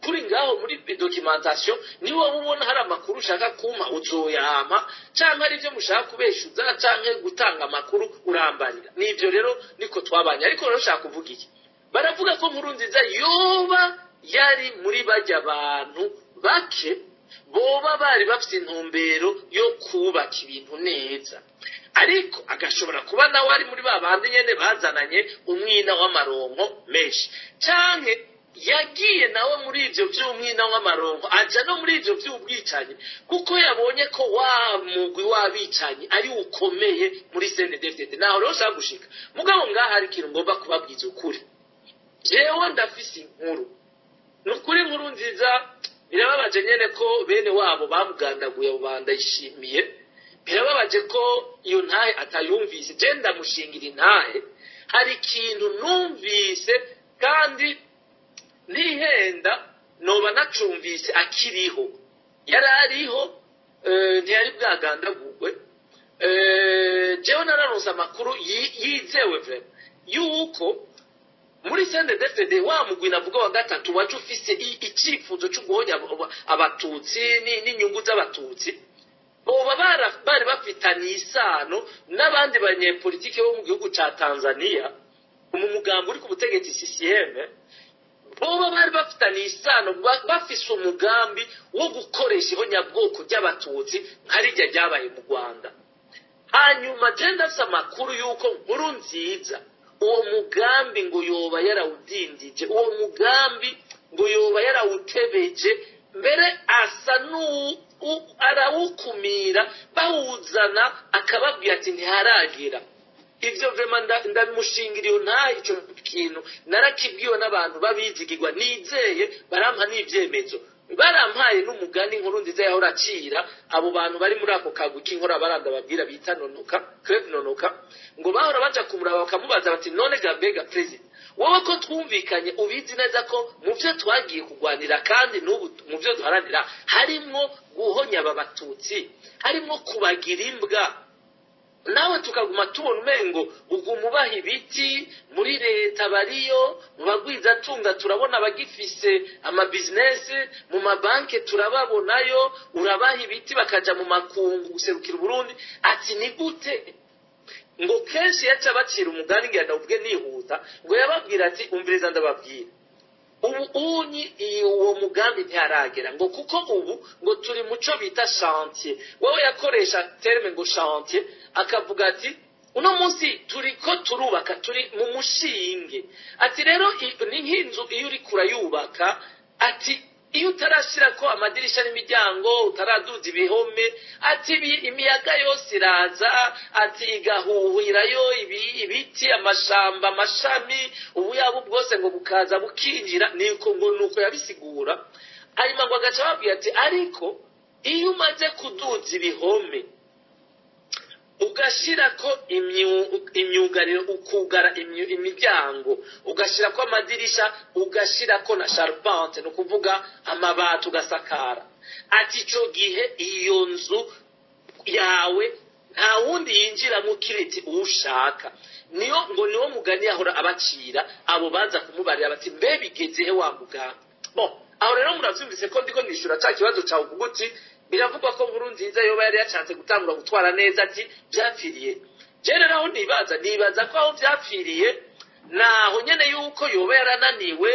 kuri ngaho muri documentation, niba ubona hari amakuru ushaka kumpa uzoyampa, canke ari ibyo mushaka kubeshuza canke gutanga amakuru urambarira." Nivyo rero niko twabanye. Ariko rero ushaka kuvuga iki? Baravuga ko nkuru nziza yoba yari muri bajya bantu bake boba bari bafite intumbero yo kubaka ibintu neza, ariko agashobora kuba nawe ari muri ba bandi nyene bazananye umwina w'amaronko menshi, canke yagiye nawe muri ivyo vy'umwina w'amaronko, aja no muri ivyo vy'ubwicanyi, kuko yabonye ko wa mugwi w'abicanyi ari ukomeye muri CNDD-FDD. Naho rero ushaka gushika. Mugabo ngaha hari ikintu ngomba kubabwiza ukuri. Jewe ndafise inkuru, ni ukuri, inkuru nziza birababaje nyene ko bene wabo bamugandaguye, abo bandayishimiye. Birababaje ko iyo ntahe atayumvise. Je ndamushingira intahe, hari ikintu numvise kandi ntihenda, noba nacumvise akiriho, yari ariho. Ntiyari bwagandagurwe. Jewe nararonse amakuru yizewe vraiment yuko muri CNDD-FDD, wa mugwi navuga wa gatatu waje ufise icifuzo cyo guhonya abatutsi n'inyungu z'abatutsi, boba bari bafitanye isano n'abandi banyepolitike bo mu gihugu ca Tanzania, mu mugambi uri ku butegetsi CCM. Boba bari bafitanye isano, bafise umugambi wo gukoresha ihonyabwoko ry'abatutsi nka rirya ryabaye mu Rwanda. Hanyuma je ndafise amakuru y'uko Nkuru Nziza uwo mugambi ngo yoba yarawudindije, uwo mugambi ngo yoba yarawutebeje, mbere asa arawukumira, bawuzana akababwira ati ntiharagira. Ivyo vraiment ndabimushingira iyo nta ico kintu narakibwiwe n'abantu babizigirwa nizeye, barampa n'ivyemezo, barampaye n'umugani Inkuru Nziza yahora acira abo bantu bari muri ako kagwi k'inkora baranda babwira bita Nonoka, Club Nonoka. Ngo bahora baja kumuraba bakamubaza bati: "None ga mbega president, wowe ko twumvikanye, ubizi neza ko mu byo twagiye kurwanira kandi n'ubu mu byo duharanira harimwo guhonya aba batutsi, harimwo kubagira imbwa, nawe tukaguma tubona umengo uguma ubaha ibiti muri leta, bariyo mu bagwizatunga, turabona abagifise amabizinesi mu mabanki, turababonayo, urabaha ibiti bakaja mu makungu guserukira Uburundi." Ati: "Ni gute?" Ngo kenshi yaca bacira umugani, ngira ndawuvuge nihuta. Ngo yababwira ati: "Umviriza ndababwira, ubu unyi uwo mugambi ntiharagera, ngo kuko ubu ngo turi muco bita chantier." Wowe yakoresha terme ngo chantier, akavuga ati: "Uno munsi turiko turubaka, turi mu mushinge." Ati: "Rero ni nk'inzu iyo uriko urayubaka." Ati: "Iyo utarashira ko amadirisha n'imiryango, utaraduza ibihome," ati, "imiyaga yose iraza," ati, "igahuhirayo ibiti, amashamba, amashami, ubuyabo bwose ngo bukaza bukinjira." Niko ngo nuko yabisigura. Hanyuma ngo agaca ababwira ati: "Ariko iyo umaze kuduza ibihome, ugashirako imyugariro, ukugara imiryango, ugashirako amadirisha, ugashirako na charpente, ni ukuvuga amabati, ugasakara," ati, "ico gihe iyo nzu yawe nta wundi yinjiramo kiretse uwushaka." Niyo ngo niwo mugani yahora abacira abo baza kumubarira bati: "Mbe bigeze he wa muganga?" Bon, aho rero muravyumvise ko ndiko nishura ca kibazo cawe uvuga uti biravugwa ko Nkuru Nziza yoba yari yashatse gutangura gutwara neza, ati vyapfiriye. Je rero aho nibaza ko aho vyapfiriye naho nyene yuko yoba yarananiwe.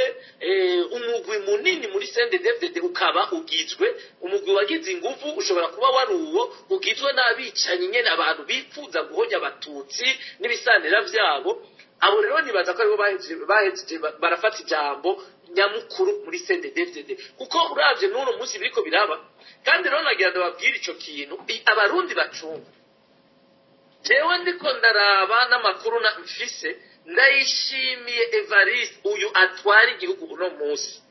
Umugwi munini muri CNDD-FDD ukaba ugizwe, umugwi wagize inguvu ushobora kuba wari uwo ugizwe n'abicanyi nyene, abantu bifuza guhonya abatutsi n'ibisanira vyabo. Abo rero nibaza ko aribo bahejeje barafata ijambo nyamukuru muri CNDD-FDD, kuko uravye n'uno munsi biriko biraba. Kandi rero nagira ndababwira ico kintu, abarundi bacunga. Jewe ndiko ndaraba n'amakuru na mfise, Ndayishimiye Evariste uyu atwara igihugu uno munsi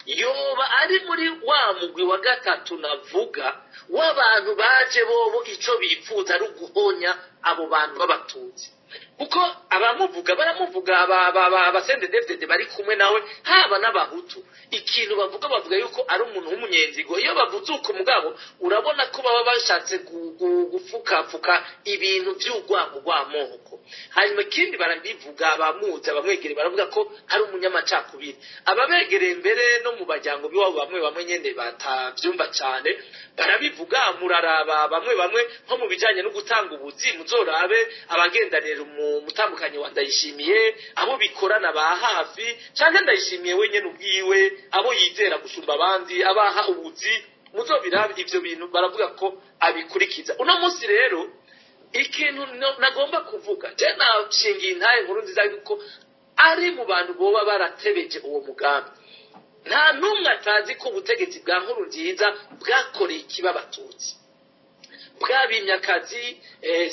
yoba ari muri wa mugwi wa gatatu navuga w'abantu baje bobo ico bifuza ari uguhonya abo bantu b'abatutsi, kuko abamuvuga baramuvuga, aba CNDD-FDD bari kumwe nawe, haba n'abahutu, ikintu bavuga, bavuga yuko ari umuntu w'umunyenzigo. Iyo bavuze uko mugabo urabona ko baba bashatse gupfukapfuka ibintu by'urwango rw'amoko. Hanyuma ikindi barabivuga, abamuzi, abamwegereye baravuga ko ari umunyamacakubiri. Ababegereye mbere no mu bajyango b'iwabo, bamwe bamwe nyene batavyumva cane barabivuga. Muraraba bamwe bamwe nko mu bijanye no gutanga ubuzi, muzorabe abagendanira umutambukanyi wa Ndayishimiye, abo bikorana ba hafi, canke Ndayishimiye wenyene ubwiwe, abo yizera gusumba abandi abaha ubuzi, muzobirabe ivyo bintu baravuga ko abikurikiza. Uno munsi rero ikintu nagomba kuvuga, je nashingiye intahe Nkuru Nziza yuko ari mu bantu boba baratebeje uwo mugambi. Nta n'umwe atazi ko ubutegetsi bwa Nkuru Nziza bwakoreye ikiba abatutsi, bwabimye akazi.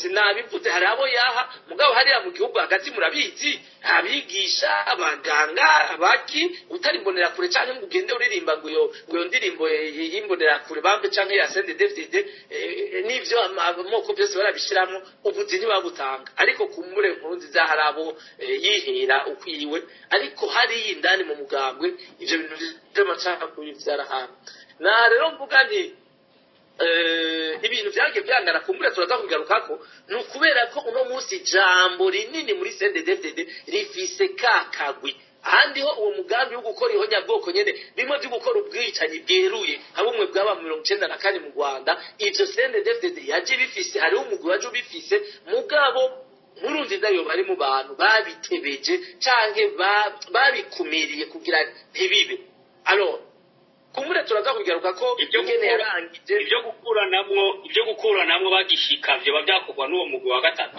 Sinabivuze, hari abo yaha mugabo hariya mu gihugu hagati murabizi, abigisha, abaganga, abaki utari imbonerakure canke ngo ugende uririmba ngo iyo ndirimbo y'imbonerakure bambe canke ya CNDD-FDD, n'ivyo amoko byose barabishiramwo, ubuzi ntibabutanga. Ariko kumure Nkuru Nziza hari abo yihera ukwiwe, ariko hariya indani mu mugambwe ivyo bintu vy'amacakubiri vyarahana. Na rero mvuga nti Ibintu vyagiye vyangana, kumbura turaza kubigarukako, ni ukubera ko uno munsi ijambo rinini muri CNDD-FDD rifise ka kagwi. Ahandi ho uwo mugambi wo gukora ihonyabwoko nyene, bimwe vyo gukora ubwicanyi bweruye nka bumwe bwaba mu 94 mu Rwanda, ivyo CNDD-FDD yaje bifise, hariho umugwi waje ubifise. Mugabo Nkurunziza yoba ari mu bantu babitebeje canke babikumiriye kugira ntibibe. Alors, kumbure turaza kubigaruka ko Ibyo ingene yarangije. Ibyo gukuranamwo bagishika vyoba vyakorwa n'uwo mugwi wa gatatu?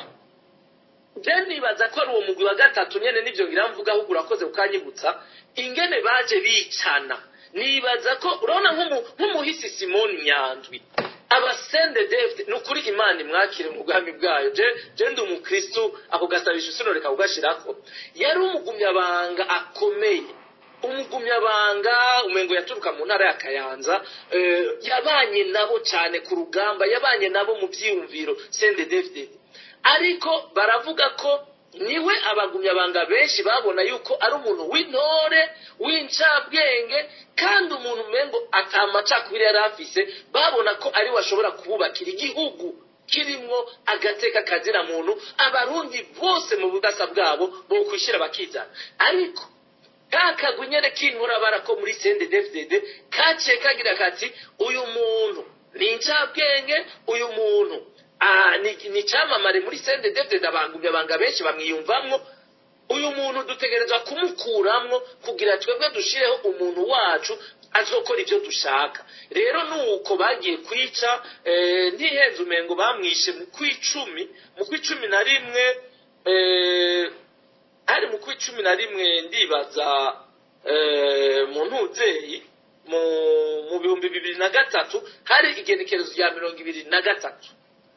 Je nibaza ko ari uwo mugwi wa gatatu nyene, nivyo ngira mvuga, ahubwo urakoze ukanyibutsa ingene baje bicana. Nibaza ko urabona nk'umuhisi Simoni Nyandwi, aba CNDD-FDD, ni ukuri Imana imwakire mu bwami bwayo. Je ndi umukristu, ako gasabisho sinoreka kugashirako. Yari umugumyabanga akomeye, umugumyabanga umengo yaturuka mu ntara ya Kayanza. Yabanye nabo cyane ku rugamba, yabanye nabo mu vyiyumviro CNDD-FDD, ariko baravuga ko niwe abagumyabanga benshi babona yuko ari umuntu w'intore, w'incabwenge, kandi umuntu umengo atamacakubiri yari afise. Babona ko ari we ashobora kububakira igihugu kirimwo agateka kazira muntu, Abarundi bose mu budasa bwabo bokwishyira bakizana. Ariko ka kagwi nyene k'inturabara ko muri CNDD-FDD kaciye kagira kati: "Uyu muntu ni incabwenge, uyu muntu ni icamamare muri CNDD-FDD, abagumyabanga benshi bamwiyumvamwo, uyu muntu dutegerezwa kumukuramwo kugira twebwe dushireho umuntu wacu azokora ibyo dushaka." Rero nuko bagiye kwica. Ntihenze, umengo bamwishe mu kw'icumi, mu kw'icumi na rimwe, hari mu kw'icumi na rimwe ndibaza, mu ntuzeyi mu 2003, hari igenekerezo rya 23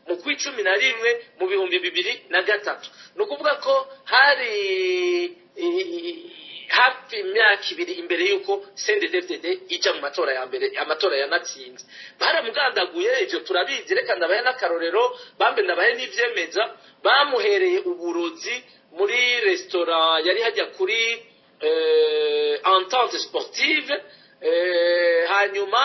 mu kw'icumi na rimwe mu 2003. Ni ukuvuga ko hari hafi imyaka 2 imbere y'uko CNDD-FDD ija mu matora ya mbere, amatora yanatsinze. Baramugandaguye, ivyo turabizi. Reka ndabahe n'akarorero, bambe ndabahe n'ivyemeza. Bamuhereye uburozi muri restaurant yari hajya kuri Entente Sportive. Hanyuma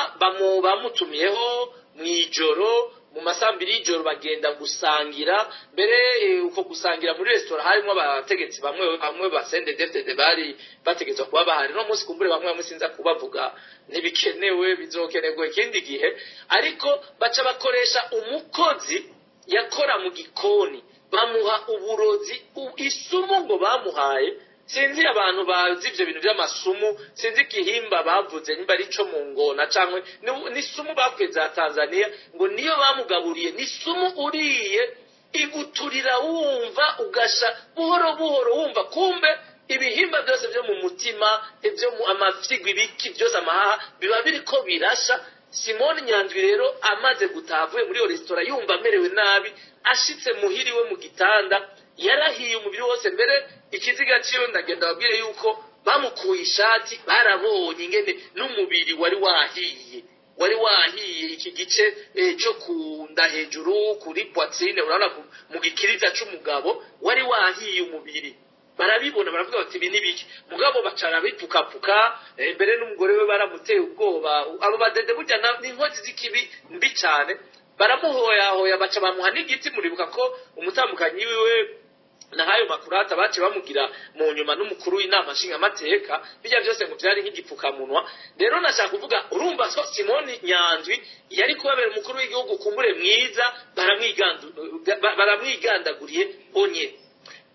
bamutumiyeho mw'ijoro, mu masambiri y'ijoro, bagenda gusangira. Mbere uko gusangira muri restaurant harimo abategetsi bamwe bamwe ba CNDD-FDD bari bategetswe kuba bahari no munsi. Kumbure bamwe bamwe sinza kubavuga, ntibikenewe, bizokenerwa ikindi gihe. Ariko baca bakoresha umukozi yakora mu gikoni, bamuha uburozi, isumu ngo bamuhaye. Sinzi abantu bazi ivyo bintu vy'amasumu, sinzi igihimba bavuze nimba ari ico mu ngona cankwe n'isumu bakuye za Tanzania, ngo niyo bamugaburiye. N'isumu uriye iguturira, wumva ugasha buhoro buhoro, wumva kumbe ibihimba byose byo mu mutima, ibyo mu amafyigo, ibiki byose, amahaha, biba biriko birasha. Simoni Nyandwi rero amaze gutaha avuye muri iyo resitora, yumva amerewe nabi, ashitse muhiriwe mu gitanda yarahiye umubiri wose. Mbere ikiziga ciwe, ndagenda babwire yuko bamukuye ishati, barabonye ingene n'umubiri wari wahiye, wari wahiye iki gice cyo kunda hejuru kuri poitrine, urabona mu gikiriza c'umugabo wari wahiye umubiri. Barabibona, baravuga bati: "Ibi ni biki?" Mugabo bacara bipfukapuka. Mbere n'umugore we baramuteye ubwoba. Abo badede burya ni inkozi z'ikibi mbi cane. Baramuhoyahoya, baca bamuha n'igiti. Muribuka ko umutambukanyi wiwe nahayo makurata bace bamugira mu nyuma n'umukuru w'inama nshingamateka. Bijya byose ngo byari nk'igipfukamunwa. Rero nashaka kuvuga, urumva ko Simoni Nyandwi yari kubabera umukuru w'igihugu kumbure mwiza, baramwigandaguriye onye.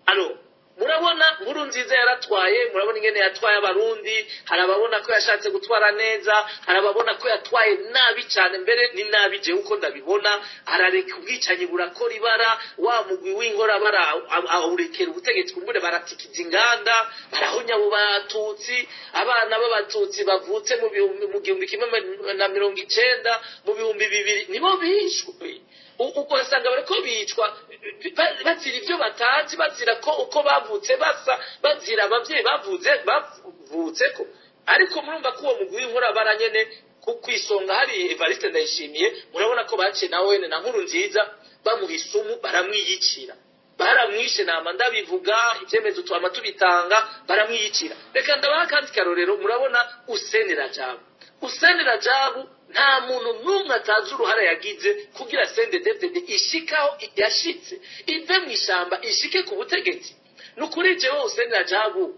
Alors, murabona Nkurunziza yaratwaye, murabona ingene yatwaye Abarundi. Hari ababona ko yashatse gutwara neza, hari ababona ko yatwaye nabi cyane. Mbere ni nabi jewe uko ndabibona. Arareka ubwicanyi burakora ibara, wa mugwi w'inkorabara awurekera ubutegetsi, kumbure baratikiza inganda, barahonya abo Batutsi, abana b'Abatutsi bavutse mu 1990, mu 2000 nibo bishwe. Ugasanga bariko bicwa bazira ibyo batazi, bazira ko uko bavutse basa, bazira abavyeyi bavuze bavutse ko. Ariko murumva ko uwo mugwi w'inkorabara nyene ku kwisonga hari Evariste Ndayishimiye. Murabona ko baciye na wene na Nkurunziza bamuha isumu, baramwiyicira, baramwishe. Nama ndabivuga, ibyemezo twama tubitanga, baramwiyicira. Reka ndabaha akandi karorero. Murabona Useni Rajabu, Useni Rajabu. Nta muntu n'umwe atazi uruhara yagize kugira CNDD-FDD ishikaho yashitse, ive mu ishamba ishike ku butegetsi. Ni ukuri, jewe Hussein Rajabu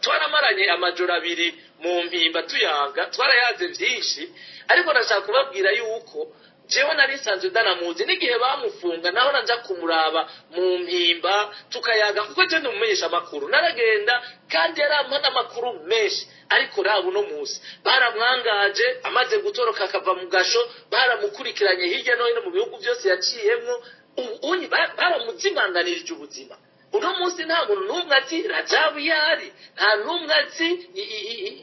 twaramaranye amajoro 2 mu Mpimba tuyaga, twarayaze byinshi, ariko ndashaka kubabwira yuko jewe nari nsanzwe ndanamuzi n'igihe bamufunga, naho nanja kumuraba mu Mpimba tukayaga, kuko je ndi umumenyesha amakuru, naragenda kandi yarampa n'amakuru menshi. Ariko raba uno munsi baramwangaje, amaze gutoroka akava mu gasho, baramukurikiranye hirya no hino mu bihugu byose yaciyemwo, ubu baramuzimanganirije ubuzima. Uno munsi nta muntu n'umwe azi Rajabu yari, nta n'umwe azi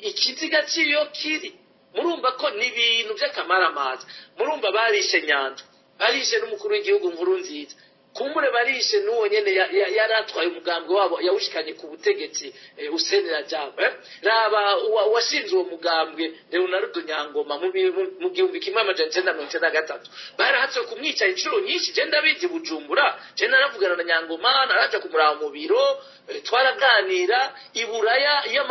ikiziga ciyo kiri. Murumva ko ni ibintu by'akamaramaza. Murumva barishe Nyandwi, barishe n'umukuru w'igihugu Nkurunziza, kumbure barishe n'uwo nyene yari atwaye umugambwe wabo yawushikanye ku butegetsi, Hussein Rajabu. Raba washinze uwo mugambwe, Leonardo Nyangoma, mu 1993 barahatse kumwica inshuro nyinshi. Je ndabizi, Bujumbura je naravugana na Nyangoma, naraja kumuraba mu biro, twaraganira. I Buraya iyo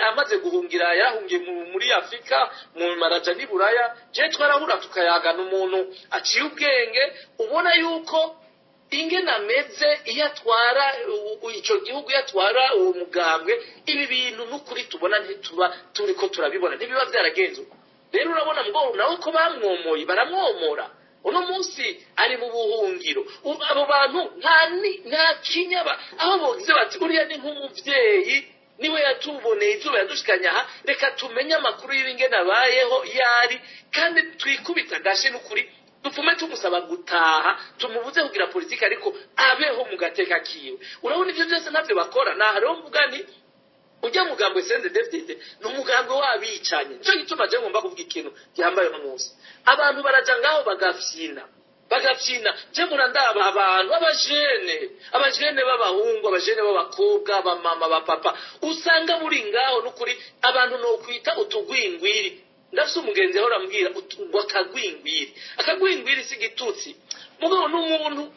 amaze guhungira, yarahungiye muri Afurika, mu maraja n'i Buraya, je twarahura tukayagana. Umuntu aciye ubwenge, ubona yuko ingene ameze iyo atwara ico gihugu, iyo atwara uwo mugambwe, ibi bintu n'ukuri tubona ntituba turiko turabibona, ntibiba vyaragenze uko. Rero urabona ngo nawe ko bamwomoye, baramwomora, uno munsi ari mu buhungiro. Abo bantu nta kinyaba aho bogize bati uriya ni nk'umuvyeyi, niwe yatuboneye izuba, yadushikanye aha, reka tumenye amakuru y'ingene abayeho yari, kandi twikubita agashe n'ukuri dupfume tumusaba gutaha, tumubuze kugira politiki, ariko abeho mu gateka kiwe. Urabona ivyo byose ntavyo bakora. Naha rero mvuga nti ujya mugambwe CNDD-FDD ni umugambwe w'abicanyi. Nico gituma je ngomba kuvuga ikintu gihambaye. Uno munsi abantu baraja ngaho bagafyina, bagafyina. Je murandaba abantu abajene b'abahungu, abajene b'abakobwa, abamama, abapapa, usanga buri ngaho n'ukuri abantu nokwita utugwingwiri. Ndafise umugenzi ahora ambwira ngo akagwingwiri, akagwingwiri si igitutsi, mugabo n'umuntu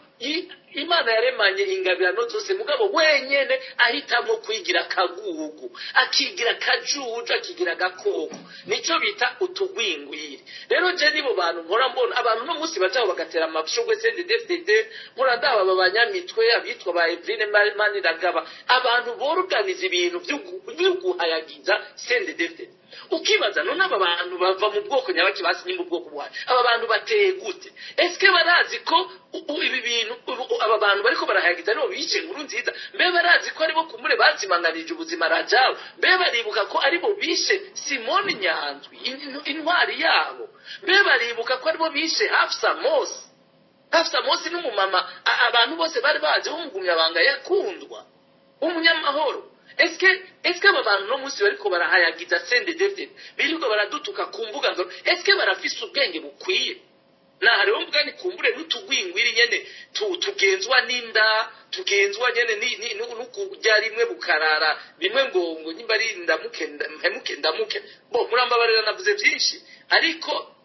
Imana yaremanye ingabirano zose, mugabo wenyene ahitamwo kwigira akagugu, akigira akajuju, akigira agakoko, nico bita utugwingwiri. Rero je nibo bantu mpora mbona, abantu no munsi bajaho bagatera amashurwe CNDD-FDD. Mpora ndaba aba banyamitwe, abitwa ba Eveline Maniragaba, abantu boruganiza ibintu vy'uguhayagiza CNDD-FDD, ukibaza none aba bantu bava mu bwoko nyabaki? Basi nimba ubwoko buhari, aba bantu bateye gute? Eske barazi ko ibi bintu aba bantu bariko barahayagiza aribo bice Nkurunziza? Mbe barazi ko aribo kumure bazimanganije ubuzima Rajabu? Mbe baribuka ko aribo bishe Simoni Nyanzwi, intwari yabo? Mbe baribuka ko aribo bishe Hafsa Mosi? Hafsa Mosi n'umumama abantu bose bari bazi, w'umugumyabanga, yakundwa, w'umunyamahoro. Eske aba bantu no munsi bariko barahayagiza CNDD-FDD, birirwa baradutuka ku mbuga ngo, eske barafise ubwenge bukwiye? Na hariho mvuga ni kumbure n'utugwingwiri nyene tugenzwa n'inda, tugenzwa nyene ni no kurya rimwe bukarara bimwe, ngo nimba ari ndamuke, mpemuke, ndamuke. Bo murambabarira navuze byinshi, ariko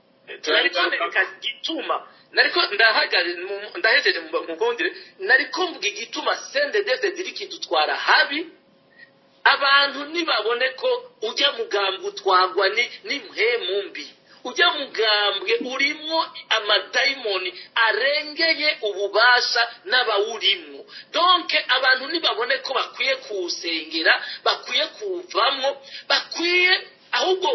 nariko nereka igituma nariko ndahagaze ndahejeje mu mugondire, nariko mvuga igituma CNDD-FDD iriko idutwara habi. Abantu nibabone ko ujya mugambwe utwagwa ni n'impwemu mbi, ujya mugambwe urimwo amadayimoni arengeye ububasha n'abawurimwo. Donc abantu nibabone ko bakwiye kuwusengera, bakwiye kuwuvamwo, bakwiye ahubwo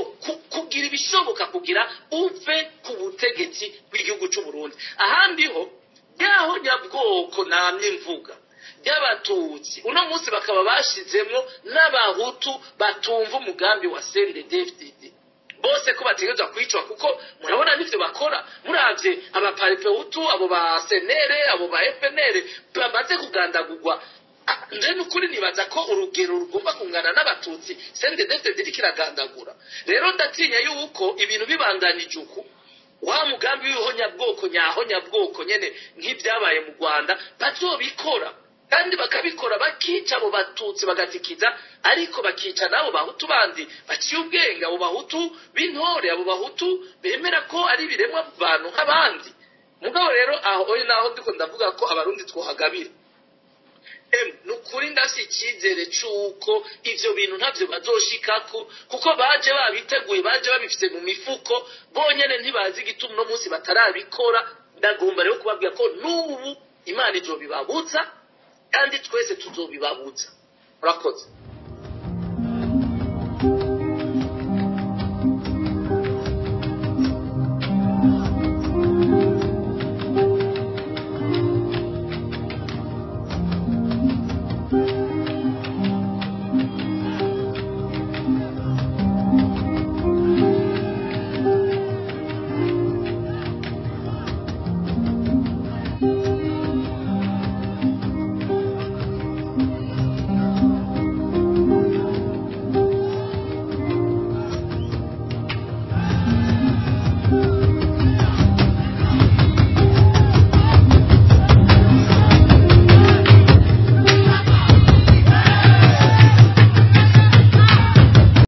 kugira ibishoboka kugira uve ku butegetsi bw'igihugu cy'u Burundi. Ahandi ho ryaho nyabwoko namye mvuga ry'abatutsi, uno munsi bakaba bashizemwo n'abahutu batumva umugambi wa CNDD-FDD bose ko bategerezwa kwicwa, kuko murabona n'ivyo bakora. Muravye abaparipehutu, abo ba CNL, abo ba FNL bamaze kugandagurwa, nje nukuri nibaza ko urugero rugomba kungana n'abatutsi CNDD-FDD iriko iragandagura. Rero ndatinya yuko ibintu bibandanije uku, wa mugambi w'ihonyabwoko nyahonyabwoko nyene nk'ibyabaye mu Rwanda bazobikora, kandi bakabikora bakica abo batutsi bagatikiza, ariko bakica n'abo bahutu bandi baciye ubwenge, abo bahutu b'intore, abo bahutu bemera ko ari ibiremwa bantu nk'abandi. Mugabo rero aho oyo naho ndiko ndavuga ko abarundi twohagabira. Ni ukuri ndafise icyizere c'uko ivyo bintu ntavyo bazoshikako, kuko baje babiteguye, baje babifise mu mifuko bonyene, ntibazi igituma uno munsi batarabikora. Ndagomba rero kubabwira ko n'ubu Imana izobibabuza, kandi twese tuzobibabuza. Murakoze.